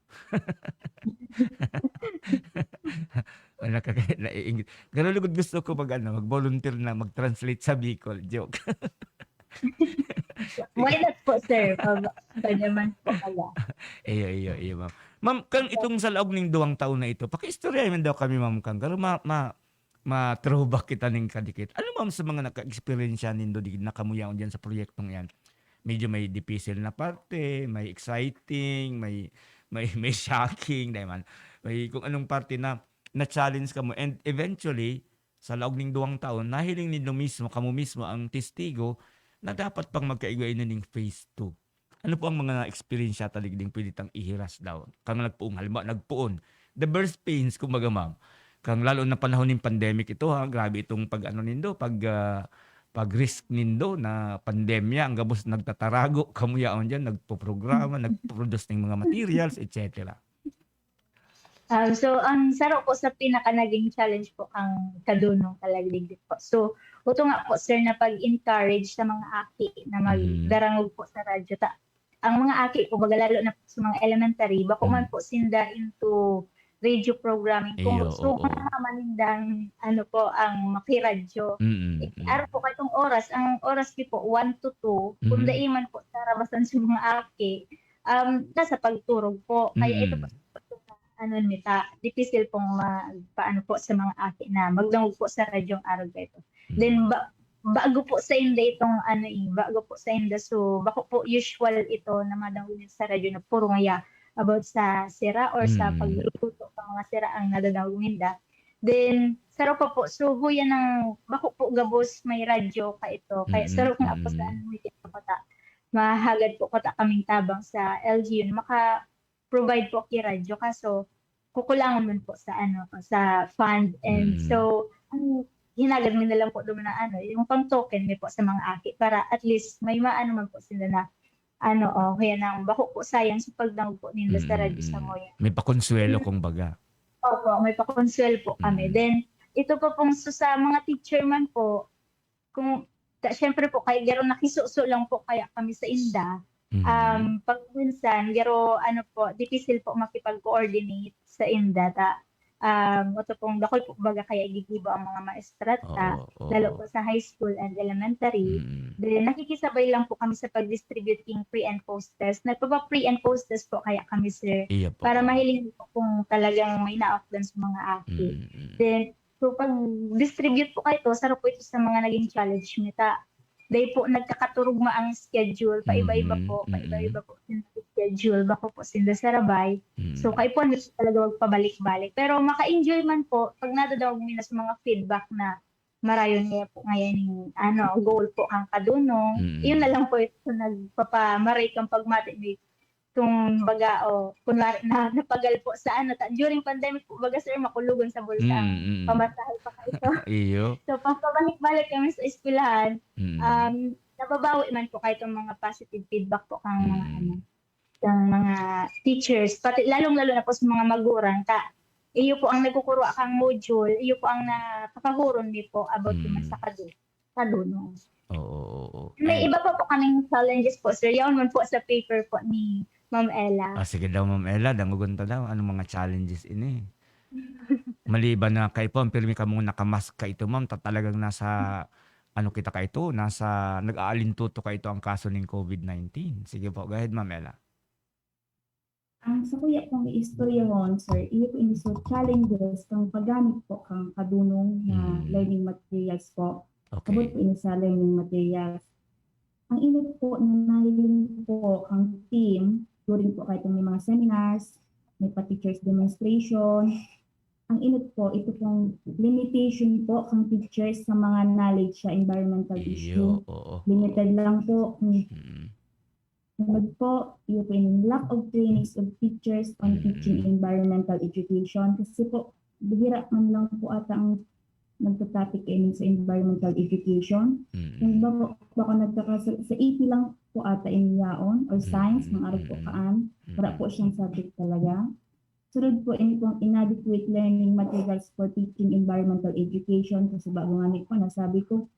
Wala ka kaya naiinggit. Pero lugod gusto ko mag, ano, mag-volunteer na mag-translate sa Bicol. Joke. Why not po, sir? Pag, pwede man po pala. Iyo, iyo, iyo, ma'am. Ma'am, kang itong sa laog ning duwang taon na ito, pakiistoryahi man daw kami, ma'am, kang, pero ma, ma, ma-throwback kita ning kadikit. Ano, ma'am, sa mga naka-eksperyensya nindo di na kamuyaon diyan sa proyektong yan? Medyo may dipisil na parte, may exciting, may, may, may shocking, dai man. May kung anong parte na na-challenge kamo, and eventually, sa laog ning duwang taon, nahiling nindo mismo, kamo mismo ang testigo na dapat pang magkaigwa ini ning phase two. Ano po ang mga eksperyensya ta digding pwede tang ihiras daw? Kang nagpoon, halimbawa, nagpoon. The birth pains, kumbaga, ma'am. Kang lalo na panahon ning pandemic ito, ha, grabe itong pag-ano nindo, pag, ah, pag-risk nindo na pandemya, ang gabos nagtatarago, kamo yaon diyan, nagpoprograma, nagpo-produce ning mga materials, et cetera. Ah, so, ang saro po sa pinaka naging challenge po kang kadunong talaga digdi po. So, uto nga po, sir, na pag-encourage sa mga aki na Mhm. magdarangog po sa radyo. Ta, ang mga aki po, baga lalo na po sa mga elementary, bako man Mm. po sinda into radio programming. Kung Iyo, gusto oo. nga manindang, ano po, ang makiradyo. Mm, Eh, mm. araw po, katong oras, ang oras di po, one to two, kung Mhm. dai man po sarabasan sa mga aki, um, nasa pagturog po. Kaya ito po, Mm. ano nita, dipisil pong magpaano po sa mga aki na magdangog po sa radyong arog ito. Then, Mm. ba, bago po sa inda itong ano eh, bago po sa inda. So, bako po usual ito na madangog nila sa radyo na puro ngaya about sa sira or sa Mm. pagluto sa mga sira ang nadadangog ninda. Then, saro pa po, so, huya ng bako po gabos may radyo ka ito. Kaya Mm, saro nga po sa mm. ano, may kinapata. Mahagad po kata kaming tabang sa L G U na maka-provide po ki radyo. Kaso, kukulangan man po sa ano, sa fund. And Mm. so, ang hinagad mi na lang po doon na ano, yung pang token mi po sa mga aki para at least may maano man po sila na ano, oh, kaya nang bako po sayang sa pagdangog po ninda sa radyo sa Mm. Moya. May pakonsuelo, Mm. kumbaga. Opo, may pakonsuelo po kami. Mm. Then, ito pa pong so, sa mga teacher man po, kung, ta, syempre po, kaya garo nakisuso lang po kaya kami sa inda. Mm. Um, pag minsan, garo, ano po, dipisil po makipag-coordinate sa inda. Ta, um, ito pong dakul po baga kaya gigibo ang mga maestra ta, Oo, lalo oo. po sa high school and elementary. Mm. Then, nakikisabay lang po kami sa pag-distribute king pre and post test. Nagpapa-pre and post test po kaya kami, sir. Iya po. Para mahiling po kung talagang may naakdan sa mga aki. Mm, mm. Then, so pag-distribute po kayo, saro po ito sa mga naging challenge mi ta. Dahil po nagkakaturugma ang schedule, paiba-iba Mhm, po, mm. paiba-iba po yung schedule, bako po sinda sa rabay. Mm. So, kayo po, hindi po talaga magpabalik-balik. Pero maka-enjoy man po, pag nadadawag mi na sa mga feedback na marayon niya po ngayon yung, ano, goal po ang kadunong. Mm. Yun na lang po ito nagpapamaray kang pagmati ni kung baga, o, kunwari na, napagal po sa ano, ta, during pandemic po, baga, sir, makulogon sa bulsa ang Mm, mm. pamasahe pa kayo. Iyo. So, pag pabalik-balik kami sa eskwelahan, Mm. um, nababawi man po kayo itong mga positive feedback po kang mga, Mm. ano, kang mga teachers, pati lalong-lalo na po sa mga magurang, ta, iyo po ang nagkukurwa kang module, iyo po ang nakakahuron mi po about naman Mm. sa kadu-, kadunong. Oo, oo, oo. May And iba pa po kaming challenges po, sir. Yaon man po sa paper po ni Ma'am Ella. Ah, sige daw, Ma'am Ella, dangogon ta daw. Anong mga challenges ini? Maliban na kay po, ang pirmi kamong nakamask ka ito, ma'am, ta-, talagang nasa, ano kita ka ito, nasa, nag-aalintuto ka ito ang kaso ning COVID nineteen. Sige po, go ahead, Ma'am Ella. Ang sakuya pong iistoryahon, sir, iyo po ini, sir, challenges kang paggamit po kang kadunong na Mm. learning materials po. Okay. Abot po ini sa learning materials. Ang inot po na nahiling po kang team, during po kahit may mga seminars, may pa-teachers demonstration, ang inot po, ito pong limitation po kang teachers sa mga knowledge sa environmental issue. Iyo, oo. Limited lang po kung Mm. Sunod po, yung lack of trainings of teachers on Mm. teaching environmental education. Kasi po, bihira man lang po ata ang nagtatopic kayo sa environmental education. Mm. Yung bako, bako nagkaka-, sa, sa A P lang po ata yung yaon, or science, Mm, mga arog po mm, kaan. Wala mm. po siyang subject talaga. Sunod po, ini pong inadequate learning materials for teaching environmental education. Kasi bago nga ni po, nasabi ko,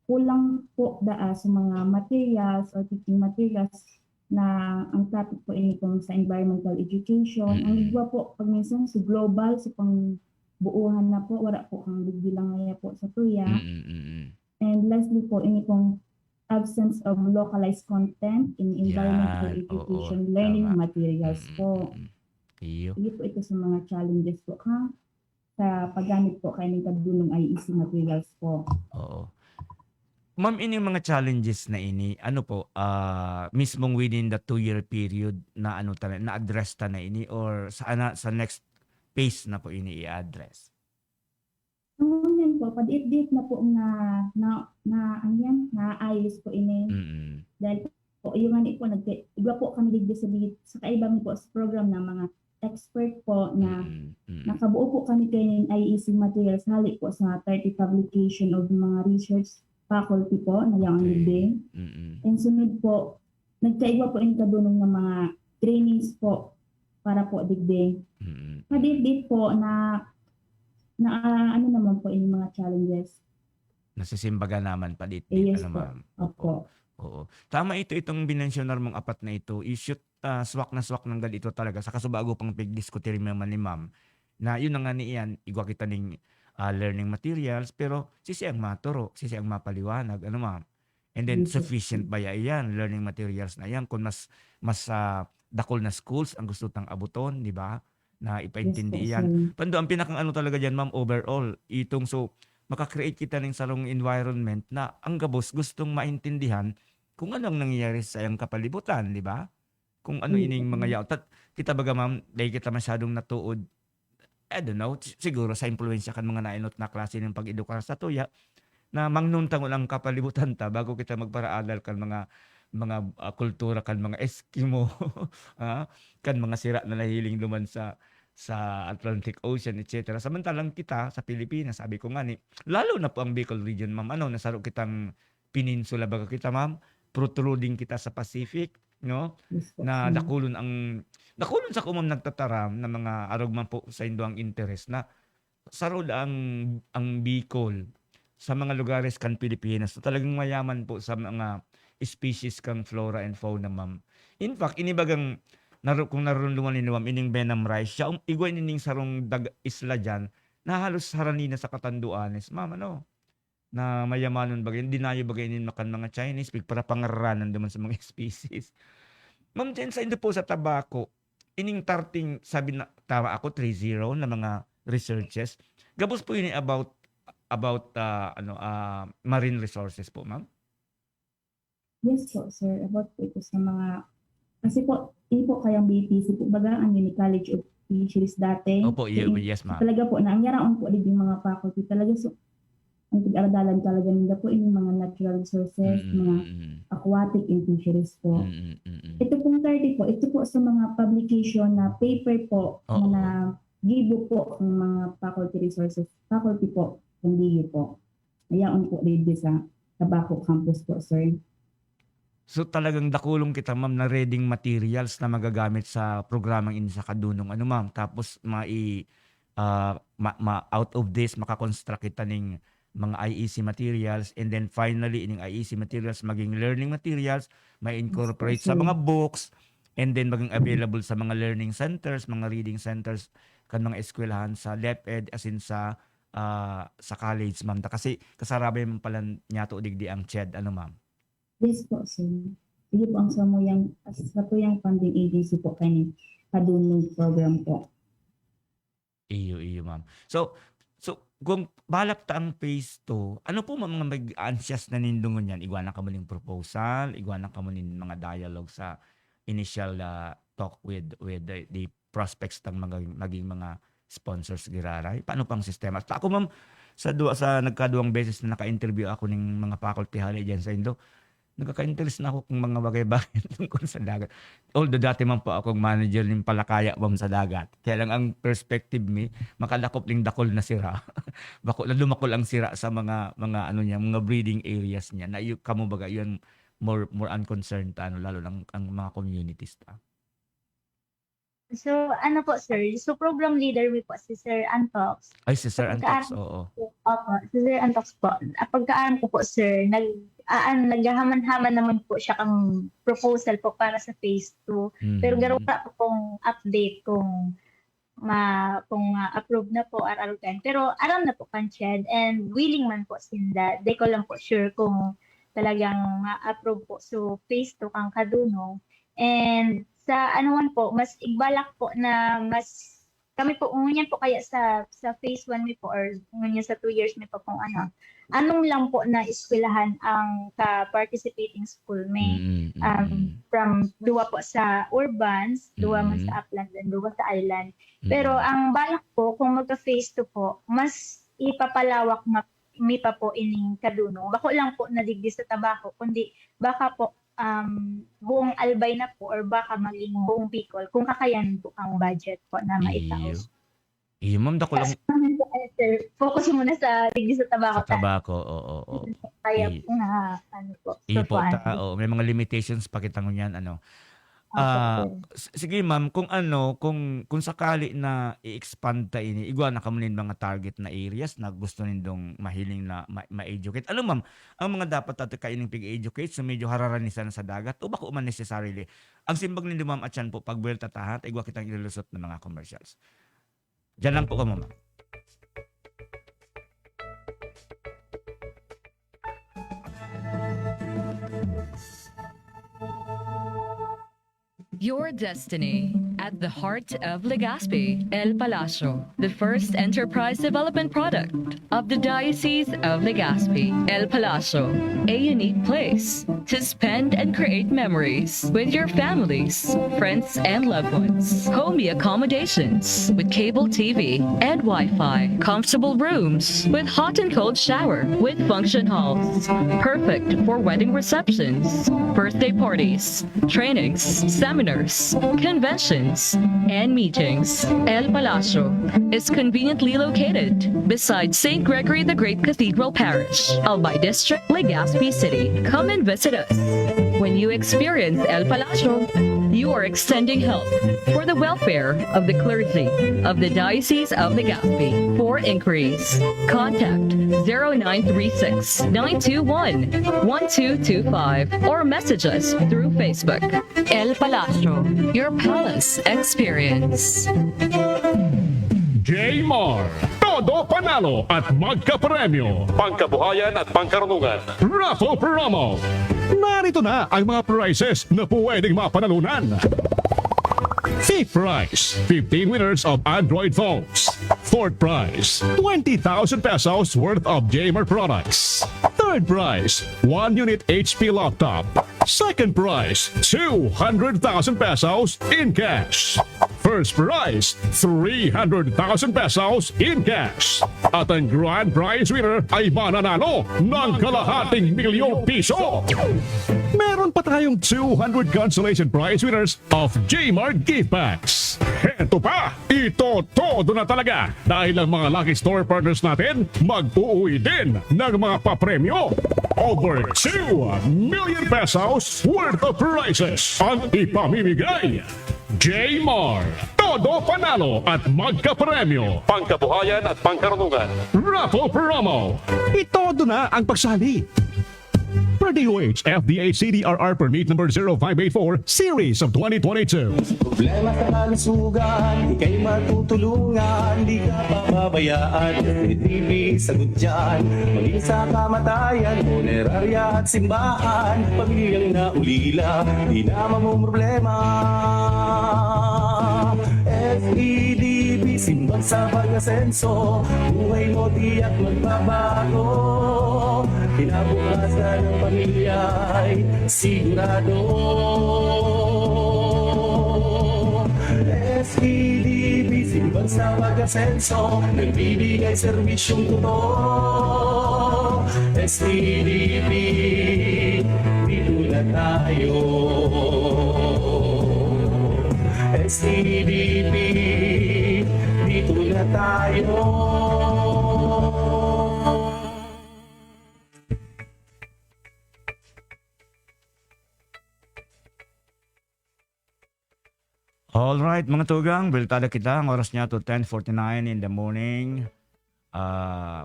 kulang po daa sa mga materials or teaching materials na ang topic po ini kung sa environmental education. Ang Mm. igwa po, pag minsan, sa global, sa pangbuuhan na po, wala po kang bigbilang ngaya po sa tuya. Mm, mm, mm. And lastly po, ini pong absence of localized content in environmental Yan, oo, education learning tama. materials Mm, po. mm, mm. Iyo. Iyo po ito sa mga challenges po, ha? Sa paggamit po kayo ng kadunong I E C materials po. Oo. Ma'am, ini mga challenges na ini, ano po, ah, mismong within the two-year period na ano ta-, na-address ta na ini or sa ana-, sa next phase na po ini i-address? Ang ngunyan po, padit-dit na po nga na, na, ano yan, naayos po ini. Mm. Dahil po, yung nga po, nagka-, iba po kami digdi sa bigit, sa kaiba mi po sa program ng mga expert po na Mm, mm. nakabuo po kami kayo ng I E C materials hali po sa thirty publication of mga research faculty po na yung Okay. digdi. Mm. And sunod po, nagkaigwa po yung kadunong ng mga trainings po para po digdi. Mm. Padit-dit po na, na, ah, ano naman po yung mga challenges. Nasisimbaga naman padit-dit, Yes ano, po. ma'am? Opo. Oo. Tama ito, itong binensyunar mong apat na ito, i-shoot, ah, swak na swak ng ganito talaga. Sa kasubago pang pigdiskutir man ni ma'am, na yun na nga ni iyan, igwa kita ning, ah, learning materials, pero sisi ang maturo, sisi ang mapaliwanag, ano, ma'am? And then, Yes, sir. Sufficient ba ya iyan, learning materials na iyan? Kung mas, mas, ah, dakul na schools ang gusto tang abuton, di ba? Na ipaintindi Yes po, iyan. sir. Pando, ang pinakang ano talaga diyan, ma'am, overall, itong so, maka-create kita ning sarong environment na ang gabos gustong maintindihan kung ano ang nangyayari sa iyang kapalibutan, di ba? Kung ano Mm, ining mga mm. yaon. Tat-, kita baga, ma'am, dahil kita masyadong natuod, I don't know, si-, siguro sa impluwensya kan mga nainot na klase ng pag-edukar sa tuya, na mangnon ta ngunang kapalibutan ta bago kita magparaadal kan mga, mga, ah, kultura kan mga Eskimo, ah, kan mga sira na nahiling duman sa, sa Atlantic Ocean, et cetera. Samantalang kita sa Pilipinas, sabi ko nga ni, lalo na po ang Bicol region, ma'am, ano, nasaro kitang peninsula baga kita, ma'am, protruding kita sa Pacific, no? Yes po, Na sir. dakulon ang, dakulon sa kumam nagtataram na mga arog man po sa indo ang interes na sarod ang, ang Bicol sa mga lugares kan Pilipinas na talagang mayaman po sa mga species kang flora and fauna, ma'am. In fact, inibagang naro-, kung narunduman ninyo, ma'am, ining Benam Rice, siya, um, igwa nining sarong dag-, isla dyan na halos harani na sa Catanduanes, ma'am, ano? Na mayamanon bagay, dinayo bagay nin makan mga Chinese, pigparapangaranan duman sa mga species. Ma'am Jen, sa indo po sa Tabaco, ining tarting, sabi na, tama ako, three zero na mga researches. Gabos po yun about, about, ah, ano, ah, marine resources po, ma'am? Yes po, sir. About po ito sa mga, kasi po, yun po kayang B P C po, baga, ang mini College of Fisheries dati. Opo, ye-, Yung, yes, ma'am. talaga po, na ang yaraon po, yung mga faculty, talaga, so, ang pag-aradalan talaga nila po, yung mga natural resources, Mm, mga mm, aquatic and fisheries po. mm, mm, mm. Ito pong thirty po, ito po sa mga publication na paper po, Oo. na gibo po ng mga faculty resources, faculty po, ng D U po. Ayaon po, dito sa Tabaco Campus po, sir. So, talagang dakulong kita, ma'am, na reading materials na magagamit sa programang ini sa kadunong, ano, ma'am. Tapos, mai-, ah, ma-, ma-, out of this, makakonstruct kita ning mga I E C materials, and then finally, ining I E C materials, maging learning materials, ma-incorporate Yes, sa sir. mga books, and then maging available sa mga learning centers, mga reading centers, kan mga eskwelahan sa DepEd, as in sa, ah, sa college, ma'am. Ta-, kasi kasarabay man pala niyato digdi ang CHED, ano, ma'am? Yes po, sir. Sige po, ang samuyang, sa tuyang funding agency po kani, padunong program po. Iyo, iyo, ma'am. So, so, kung balak ta ang phase two, ano po mga, mga mag-anxious na nindo ngunyan? Igwa na kamo ning proposal, igwa na kamo ning mga dialogue sa initial, ah, talk with, with the, the prospects tang mga, maging mga sponsors giraray? Paano pang sistema? Ta ako, ma'am, sa duwa, sa nagkaduwang beses na naka-interview ako ning mga faculty hali diyan sa indo, nagkaka-interest na ako kung mga bagay-bagay tungkol sa dagat. Although dati man po akong manager ning palakaya, ma'am, sa dagat. Kaya lang ang perspective mi, makadakop ning dakol na sira. Bako na dumakol ang sira sa mga, mga ano niya, mga breeding areas niya. Na yu-, kamo baga, yun, more, more on concern ta, ano, lalo lang ang mga communities ta. So, ano po, sir? So, program leader mi po si Sir Antox. Ay, si Sir Antox, Pagka- oo. Opo, si Sir Antox po. Ah, pagkaaram ko po, sir, nag, ah, an naghahaman-haman naman po siya kang proposal po para sa phase two. Pero garo Mm. wala po kong update kung ma-, kung ma-approve na po or arugan. Pero aram na po kan CHED and willing man po sinda. Di ko lang po sure kung talagang ma-approve po. So, phase two kang kadunong. And sa ano man po, mas igbalak po na mas, kami po, ngunyan po kaya sa, sa phase one mi po or ngunyan sa two years mi pa kung ano, anong lang po na eskwelahan ang ka-participating school mi. Mm, mm, Um, mm. From duwa po sa urbans, duwa man Mm. sa upland, and duwa sa island. Pero Mm. ang balak po, kung magka-phase two po, mas ipapalawak ma-, mi pa po ining kadunong. Bako lang po na digdi sa Tabaco, kundi baka po, um, buong Albay na po or baka maging buong Bicol kung kakayanin po ang budget po na maitao. Iyo. Iyo, ma'am, dako lang. Kasi, sir, focus muna sa digdi sa Tabaco Sa ta. Tabaco, oo, oo. Kaya I- po na, ano po, Iyo so po, fun. ta-, oo, may mga limitations pa kita ngunyan, ano. Opo, Ah, sir. s-, sige, ma'am, kung ano, kung, kung sakali na i-expand ta ini, igwa na kamo nin mga target na areas na gusto nindong mahiling na ma-, ma-educate. Ano, ma'am, ang mga dapat tato kaining pig-educate? So, medyo hararanisan sa dagat o bako man necessarily? Ang simbag nindo, ma'am, atyan po, pagbuwelta ta, ha, ta igwa kitang ilulusot na mga commercials. Diyan lang po kamo, ma'am. Your destiny at the heart of Legazpi, El Palacio, the first enterprise development product of the Diocese of Legazpi. El Palacio, a unique place to spend and create memories with your families, friends, and loved ones. Homey accommodations with cable T V and Wi-Fi. Comfortable rooms with hot and cold shower with function halls. Perfect for wedding receptions, birthday parties, trainings, seminars, conventions, and meetings. El Palacio is conveniently located beside Saint Gregory the Great Cathedral Parish, Albay District, Legazpi City. Come and visit us. When you experience El Palacio, you are extending help for the welfare of the clergy of the Diocese of Legazpi. For inquiries, contact zero nine three six, nine two one, one two two five or message us through Facebook. El Palacio, your palace experience. Jmar, todo panalo at magkapremyo. Pangkabuhayan at pangkarunungan. Raffle promo. Narito na ang mga prizes na pwedeng mapanalunan. Fifth prize, fifteen winners of Android phones. Fourth prize, twenty thousand pesos worth of Jmar products. Third prize, one unit H P laptop. Second prize, two hundred thousand pesos in cash. First prize, three hundred thousand pesos in cash. At ang grand prize winner ay mananalo ng kalahating milyong piso. Meron pa tayong two hundred consolation prize winners of Jmar Gift Packs. Heto pa, itotodo na talaga dahil ang mga lucky store partners natin mag-uwi din ng mga papremyo. Over two million pesos worth of prizes ang ipamimigay. Jmar, todo panalo at magkapremyo. Pangkabuhayan at pangkarunungan. Raffle promo. Itodo na ang pagsali. Per D O H F D A C D R R Permit Number zero five eight four, Series of twenty twenty-two. Problema sa kalusugan, ika'y matutulungan, di ka pababayaan. F A D B, sagot dyan. Maging sa kamatayan, punerarya at simbahan, pamilyang naulila, di na mamomroblema. F A D B, simbag sa pag-asenso, buhay mo tiyak magbabago. Kinabukasan ng pamilya ay sigurado. S E D B, simbag sa pag-asenso, nagbibigay serbisyong totoo. S E D B, dito na tayo. S E D B, dito na tayo. Alright, mga tugang, buwelta na kita. Ang oras niya to ten forty-nine in the morning. Ah,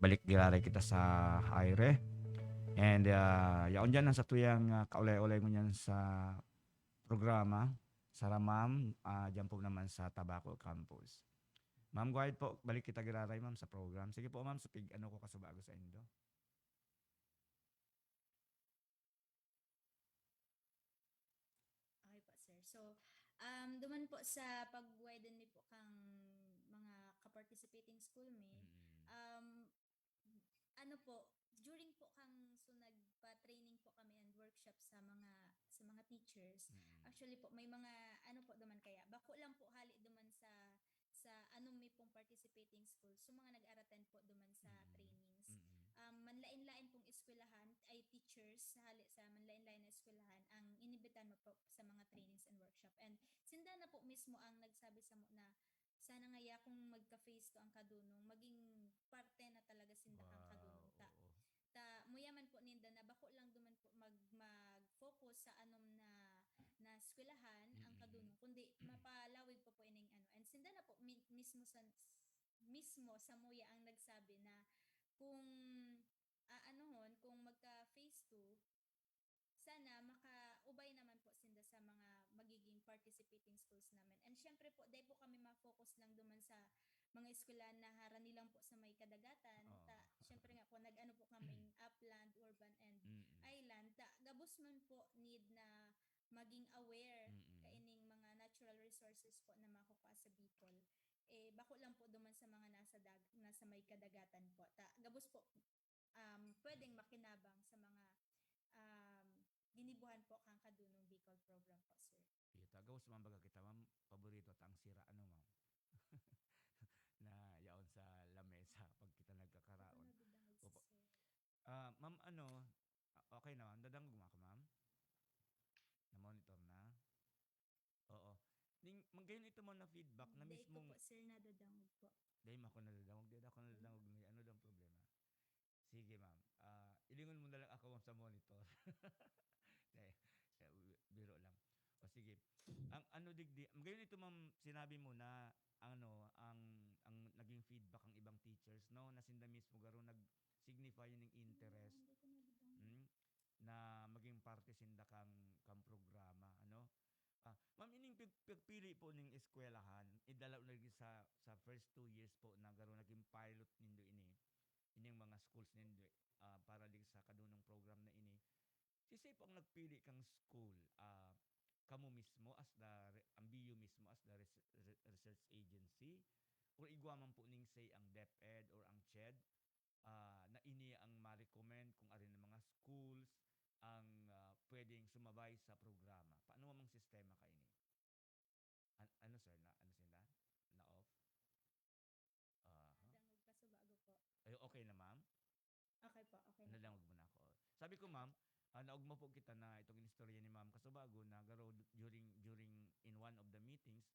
balik giraray kita sa aire. And, ah, yaon diyan ang satuyang, ah, kaulay-ulay ngunyan sa programa, sara ma'am, ah, diyan po naman sa Tabaco Campus. Ma'am, go ahead po, balik kita giraray, ma'am, sa program. Sige po, ma'am, sa pig-, ano ko kasubago sa indo. Okay po, sir. So, um, duman po sa pag-widen mi po kang mga ka-participating school mi, Mm. um, ano po, during po kang, so nagpa-training po kami and workshop sa mga, sa mga teachers. Mm. Actually po, may mga, ano po duman kaya, bako lang po hali duman sa, sa anong may pong participating school. So, mga nag-arattend po duman sa Mm. trainings. Mm. Um, manlain-lain pong eskwelahan, ay teachers, hali sa manlain-lain na eskwelahan, ang inimbitan mo po sa mga trainings and workshop. And sinda na po mismo ang nagsabi sa mo na sana ngaya kung magka-phase two ang kadunong, maging parte na talaga sinda kang Wow, kadunong ta. oo. Ta, muyaman po ninda na bako lang duman po mag, mag-focus sa anom na, na eskwelahan ang Mm. kadunong, kundi mapalawig pa po ining ano. And sinda na po mi-, mismo sa, mismo sa muya ang nagsabi na kung aanuhon, kung magka-phase two, sana makaubay naman po sinda sa mga magiging participating schools namin. And syempre po, dahil po kami ma-focus lang duman sa mga eskwelahan na harani lang po sa may kadagatan. Oo. Ta, syempre nga po, nag-ano po kaming upland, urban, and Mm. island. Ta, gabos man po need na maging aware Mm. kaining mga natural resources po na makukuha sa Bicol. Eh, bako lang po duman sa mga nasa dag-, nasa may kadagatan po. Ta, gabos po, um, pwedeng makinabang sa mga, um, ginibuhan po kang Kadunong Bicol Program po, sir. Iyo, ta, gabos man baga kita, ma'am, paborito ta ang sira, ano, ma'am? Na yaon sa lamesa pag kita nagkakaraon. Ako nadadangog, Opo. sir. Ah, ma'am, ano, ah, okay na, ma'am? Dadangog mo ako, ma'am? Na-monitor na? Oo. Ning, magayon ito, ma'am, na feedback na Dahil ko mismong po, sir, nadadangog po. Dahil ako nadadangog, dahil ako nadadangog, may ano daw ang problema? Sige, ma'am. Ah, ilingon mo na lang ako, ma'am, sa monitor. Eh, eh, biro lang. O sige. Ang ano digdi, magayon ito, ma'am, sinabi mo na ano, ang ang naging feedback ang ibang teachers, no, na sinda mismo garo nag-signify ning interest. Hindi ko nadadangog. Hmm? Na maging parte sinda kang, kang programa, ano? Ah, ma'am, ining pag-, pagpili po ning eskwelahan, idalaw na rin sa, sa first two years po na garo naging pilot nindo ini, ining mga schools nindo, ah, para din sa Kadunong program na ini. Sisay po ang nagpili kang school? Ah, kamo mismo as the re-, ang B U mismo as the res-, re-, research agency? Or igwa man po ning say ang DepEd or ang CHED, ah, na ini ang ma-recommend kung arin ang mga schools ang, ah, pwedeng sumabay sa programa? Paano mang sistema kaini? An-, ano, sir? Na, ano sinda? Na-off? Aha. Nadangog ka, subago po. Ay, okay na, ma'am? Okay po, okay na. Nadangog mo na ako. Sabi ko, ma'am, ah, naugma po kita na itong inistorya ni Ma'am Kasubago na garo during, during in one of the meetings,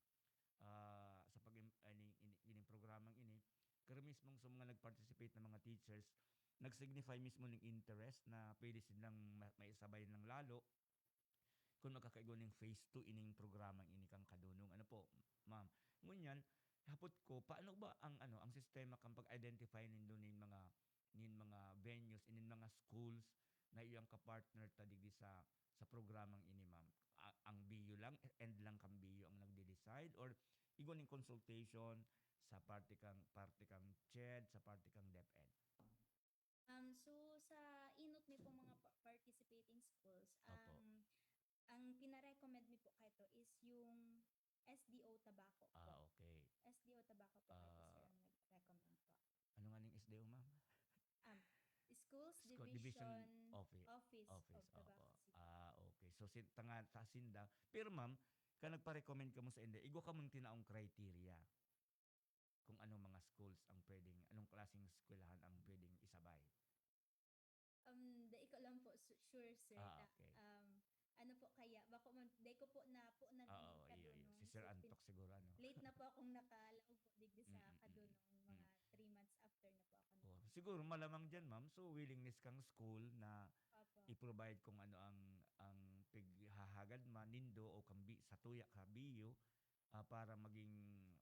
ah, sa pag-, ining, ining programang ini, garo mismong sa mga nag-participate na mga teachers, nag-signify mismo ng interest na pwede silang ma-, maisabay ng lalo kung magkakaigwa ning phase two ining programang ini kang Kadunong. Ano po, ma'am? Ngunyan, hapot ko, paano ba ang, ano, ang sistema kang pag-identify nindo nin mga, nin mga venues, nin mga schools na iyang kapartner ta digdi sa, sa programang ini, ma'am? A-, ang B U lang, end lang kang B U ang nagde-decide, or igwa ning consultation sa parte kang, parte kang CHED, sa parte kang DepEd? Um, so, sa inot mi pong mga pa-, participating schools, Opo. ang, ang pinarecommend mi po kaito is yung S D O Tabaco po. Ah, okay. S D O Tabaco po kaito, Ah, sir, ang nag-recommend po. Ano nga ning S D O, ma'am? Um, Schools School Division, Division Office. Office, Office, of Tabaco opo. City. Ah, okay. So, si, tanga, ta, sinda. Pero, ma'am, ka nagpa-recommend kamo sa inda, igwa kamong tinaong criteria kung anong mga schools ang pwedeng, anong klaseng eskwelahan ang pwedeng isabay? Um, dai ko lang po su-, sure, sir. Ah, Ta, okay. um, ano po kaya? Bako man, dai ko po na po nang Oo, iyo, iyo. Kadunong. Si Sir So, pin-, Antok siguro, ano? late na po akong nakalaog po digdi sa Mm, mm, mm. Kadunong, mga Mm. three months after na po ako. Oh, siguro malamang diyan, ma'am. So, willingness kang school na Opo. i-provide kung ano ang, ang pighahagad man nindo o kang bi-, sa tuya ka B U, ah, para maging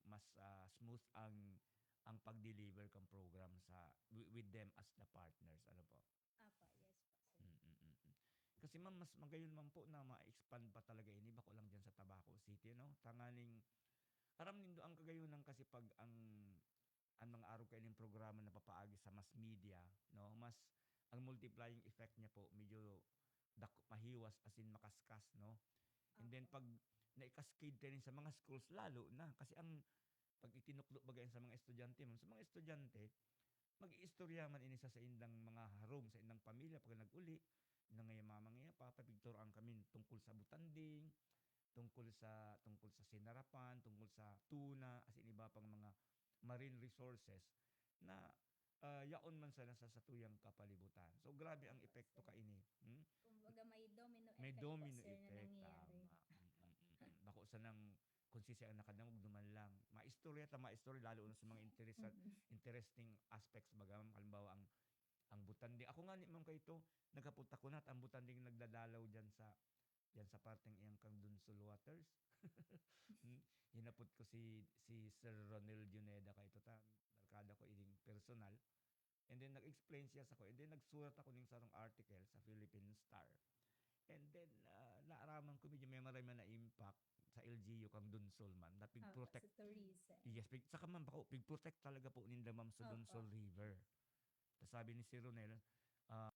mas, ah, smooth ang, ang pag-deliver kang program sa, wi-, with them as the partners. Ano po? Opo, yes po, sir. Kasi, ma'am, mas magayon man po na ma-expand pa talaga ini, bako lang diyan sa Tabaco City, no? Tanganing, aram nindo, ang kagayonan kasi pag ang, ang mga arog kaining programa napapaagi sa mass media, no? Mas, ang multiplying effect niya po, medyo dak-, mahiwas, as in, makaskas, no? And then, Oo. pag nai-cascade kayo sa mga schools, lalo na. Kasi ang, pag itinukdo baga yan sa mga estudyante, ma'am, sa mga estudyante, mag-iistorya man ini sa saindang mga harong, sa indang pamilya, pag nag-uli, nangayamamang iya pa, papigturoan kami tungkol sa butanding, tungkol sa, tungkol sa sinarapan, tungkol sa tuna, as in iba pang mga marine resources na, ah, yaon man sana sa satuyang kapalibutan. So, grabe ang epekto kaini. Hmm? Kumbaga, may domino May effect po, domino sir, na effect, nangyayari. Tama. Mm, mm, mm. Bako sanang kung sisay ang nakadangog, duman lang. Maistorya ta, maistorya, lalo na sa mga interesa-, Mm. interesting aspects, baga, ma'am. Halimbawa, ang, ang butanding. Ako nga ni, ma'am, kay ito, nagkapunta ko na, at ang butanding nagdadalaw dyan sa, dyan sa parteng iyang kang Dunsol Waters. Hmm, hinapot ko si, si Sir Ronel Juneda kay ito, ta, barkada ko ining personal. And then, nag-explain siya sa ko. And then, nagsurat ako ning sarong article sa Philippine Star. And then, ah, naaraman ko, medyo may maray man na impact sa L G U kang Dunsol, ma'am. Na Opo, pig-protect. Sa tourism. Yes, pig-, saka, ma'am, bako, pig-protect talaga po ninda, ma'am, sa Opo. Dunsol River. Tas sabi ni Sir Ronel, ah,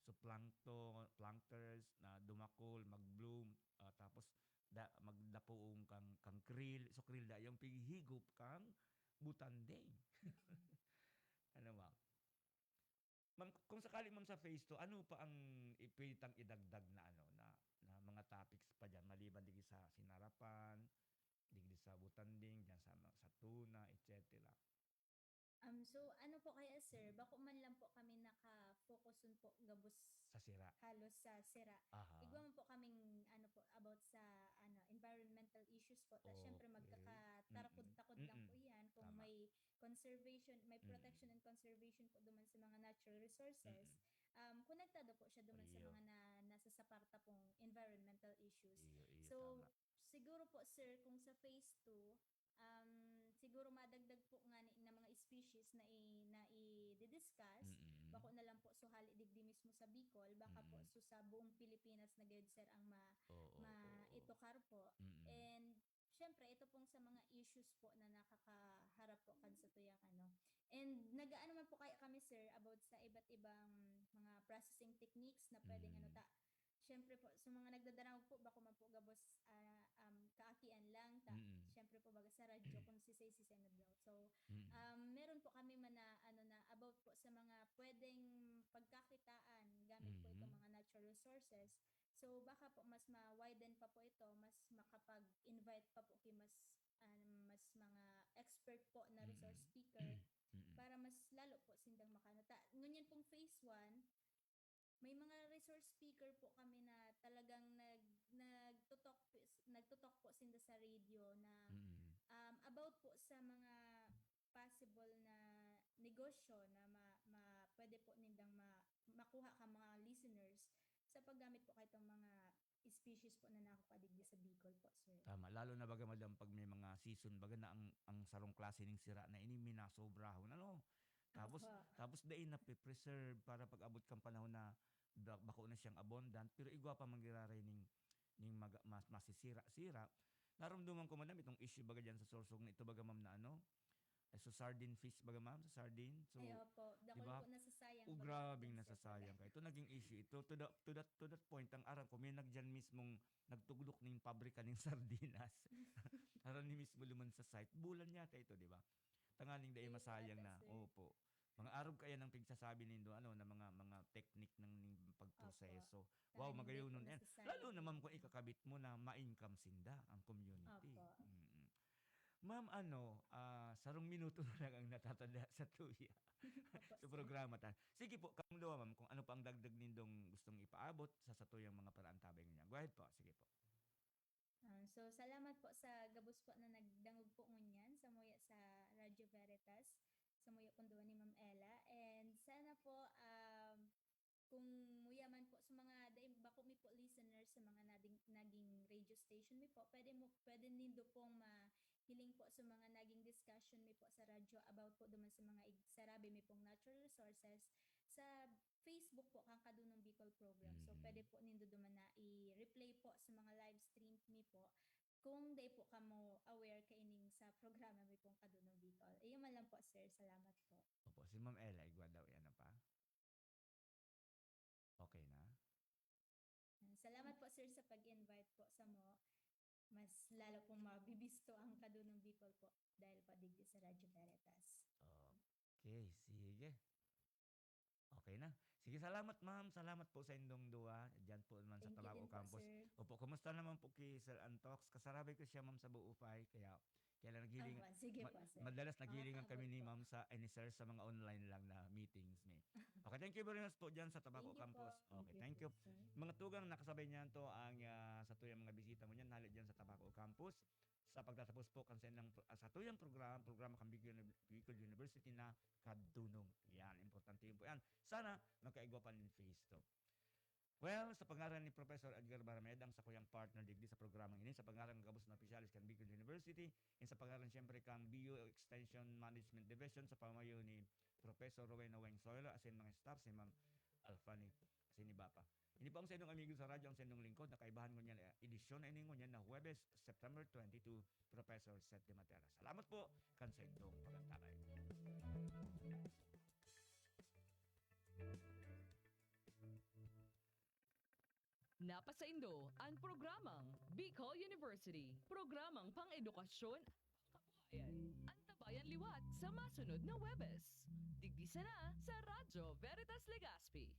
So, plankton, plankters na dumakol, mag-bloom, ah, tapos da-, magdapoon kang, kang krill. So, krill na yung pighigop kang butanding. Ano, ma'am? Ma'am, kung sakali, ma'am, sa phase two, ano pa ang i-, pwede tang idagdag na, ano, na, na mga topics pa dyan, maliban digdi sa sinarapan, digdi sa butanding, dyan sa, sa tuna, et cetera? Um, so, ano po kaya, sir? Mm. Bako man lang po kami naka-focus on po gabos Sa sira. halos sa sira. Aha. Igwa man po kaming, ano po, about sa, ano, environmental issues po. Tas, syempre, Okay. magkakatarakod-takod lang po Mm-mm. yan kung Tama. may conservation, may Mm-mm. protection and conservation po duman sa mga natural resources. Mm-mm. Um, konektado po siya duman sa Iyo. mga na, nasa saparta pong environmental issues. Iyo, iyo, So, tama. siguro po, sir, kung sa phase two, um, siguro madagdag po ngani na mga species na i-, na i-discuss. Mm-mm. Bako na lang po suhali digdi mismo sa Bicol, baka po Mm-mm. so sa buong Pilipinas na gayud, sir, ang ma-, Oo, oo, oo. maitukar po. Mm-mm. And, syempre, ito pong sa mga issues po na nakakaharap po kan sa tuyang ano. And nag-aano man po kaya kami, sir, about sa iba't ibang mga processing techniques na pwedeng ano Mm. ta, Siyempre po, sa mga nagdadangog po, bako man po gabos, ah, um, kaakian lang ta. Mm. Siyempre po, baga sa radyo, kung sisay-sisay na daw. So, Mm. um, meron po kami man na, ano na, about po sa mga pwedeng pagkakitaan gamit po itong Mm. mga natural resources. So, baka po mas ma-widen pa po ito, mas makapag-invite pa po ki mas, um, mas mga expert po na resource Mm. speaker Mm. para mas lalo po sindang makano. Ta-, ngunyan pong phase one, may mga resource speaker po kami na talagang nag-, nagto-talk po, nagto-talk po sinda sa radio na, Mm. um, about po sa mga possible na negosyo na ma-, ma-, pwede po nindang ma-, makuha ka mga listeners sa paggamit po kaitong mga species po na nakukuha digdi sa Bicol po, sir. Tama, lalo na baga, madam, pag may mga season, baga na ang, ang sarong klase ning sira na ini, minasobrahon, ano? Tapos, Opo. tapos dai na preserve para pag-abot kang panahon na ba-, bako na siyang abundant, pero igwa pa man giraray ning, ning maga-, mas, masisira-sira. Narumduman ko, madam, itong issue baga diyan sa Sorsogon na ito, baga, ma'am, na ano, eh, so sardine fish, baga, ma'am, sa sardine. So, Ay, opo. Dakul di ba? po nasasayang O, baga grabeng po, sir, nasasayang talaga. kayo. Ito, naging issue ito. To the, to that, to that point, ang aram ko, may nagdiyan mismong nagtugdok ning pabrika ning sardinas. Aram ni mismo luman sa site. Bulan yata ito, di ba? Tanganing dai Ay, masayang talaga, na. sir. Opo. Mga arog kaya ng pigsasabi nindo, ano, na mga, mga teknik ng, ning pagproseso. Opo. Wow, Tanganing magayon dai nun yan. masasayang. Lalo na, ma'am, kung ikakabit mo na ma-income sinda ang community. Opo. Mm. Ma'am, ano, ah, sarong minuto na lang ang natatada sa tuya Opo, sa sir. programa ta. Sige po, kamong duwa, ma'am, kung ano pa ang dagdag nindong gustong ipaabot sa satuyang mga paraantabay niya. Go ahead po, sige po. Ah, so, salamat po sa gabos po na nagdangog po ngunyan, samuya sa Radyo Veritas, samuya pong duwa ni Ma'am Ella. And sana po, um, kung muya man po sa mga dai-, bako mi po listeners sa mga nading-, naging radio station mi po, pwede mo, pwede nindo pong mahiling po sa mga naging discussion mi po sa radyo about po duman sa mga ig-, sarabi mi pong natural resources sa Facebook po, kan Kadunong Bicol Program. So, Mm. pwede po nindo duman na i-replay po sa mga live stream mi po kung dai po kamo aware kaining sa programa mi pong Kadunong Bicol. Iyo man lang po, sir. Salamat po. Opo, si Ma'am Ella, igwa daw yan na pa? Okay na? Salamat po, sir, sa pag-invite po sa mo. Mas lalo pong mabibisto ang Kadunong Bicol po dahil po digdi sa Radyo Veritas. Okay, sige. Okay na. Sige, salamat, ma'am. Salamat po sa indong duwa. Diyan po naman sa Thank you Tabaco din po, Campus. Sir. Opo, kumusta naman po ki Sir Antox? Kasarabay ko siya, ma'am, sa Buupay. Kaya, kaya lang naghiling, Ah, sige ma- po, sir. madalas naghiling ang kami Nakakaabot ni po. Ma'am sa, eh, ni Sir sa mga online lang na meetings ni. Okay, thank you very much po dyan sa Tabaco Thank you Campus. po. Okay, thank you. Sir. Mga tugang, nakasabay niyan to ang ah, sa tuyang mga bisita mo niyan, hali dyan sa Tabaco Campus. Sa pagtatapos po kan sa ilang, ah, sa tuyang program, programa kan Bicol, Uni- Bicol University na Kadunong. Yan, importante yun po yan. Sana magkaigwa pa nin phase two. Well, sa pangaran ni Professor Edgar Barmed, ang sakuyang partner digdi sa programang ini, sa pangaran ng gabos na opisyalis kan Bicol University, and sa pangaran siyempre kan B U Extension Management Division, sa pamayo ni Professor Rowena Weng Soylo, asin mga staff, si Ma'am Alfani, asin iba pa. Ini po ang sa inyong amigo sa radyo, ang sa inyong lingkod, na kaibahan ngunyan, eh, edisyon na ini ngunyan na Huwebes, September twenty-two, Professor Seth de Matera. Salamat po, kan sa inyong pag-antabay. Napasaindo ang programang Bicol University, programang pang-edukasyon at pangkabuhayan. Antabayan liwat sa masunod na Huwebes. Digdi sana sa Radyo Veritas Legazpi.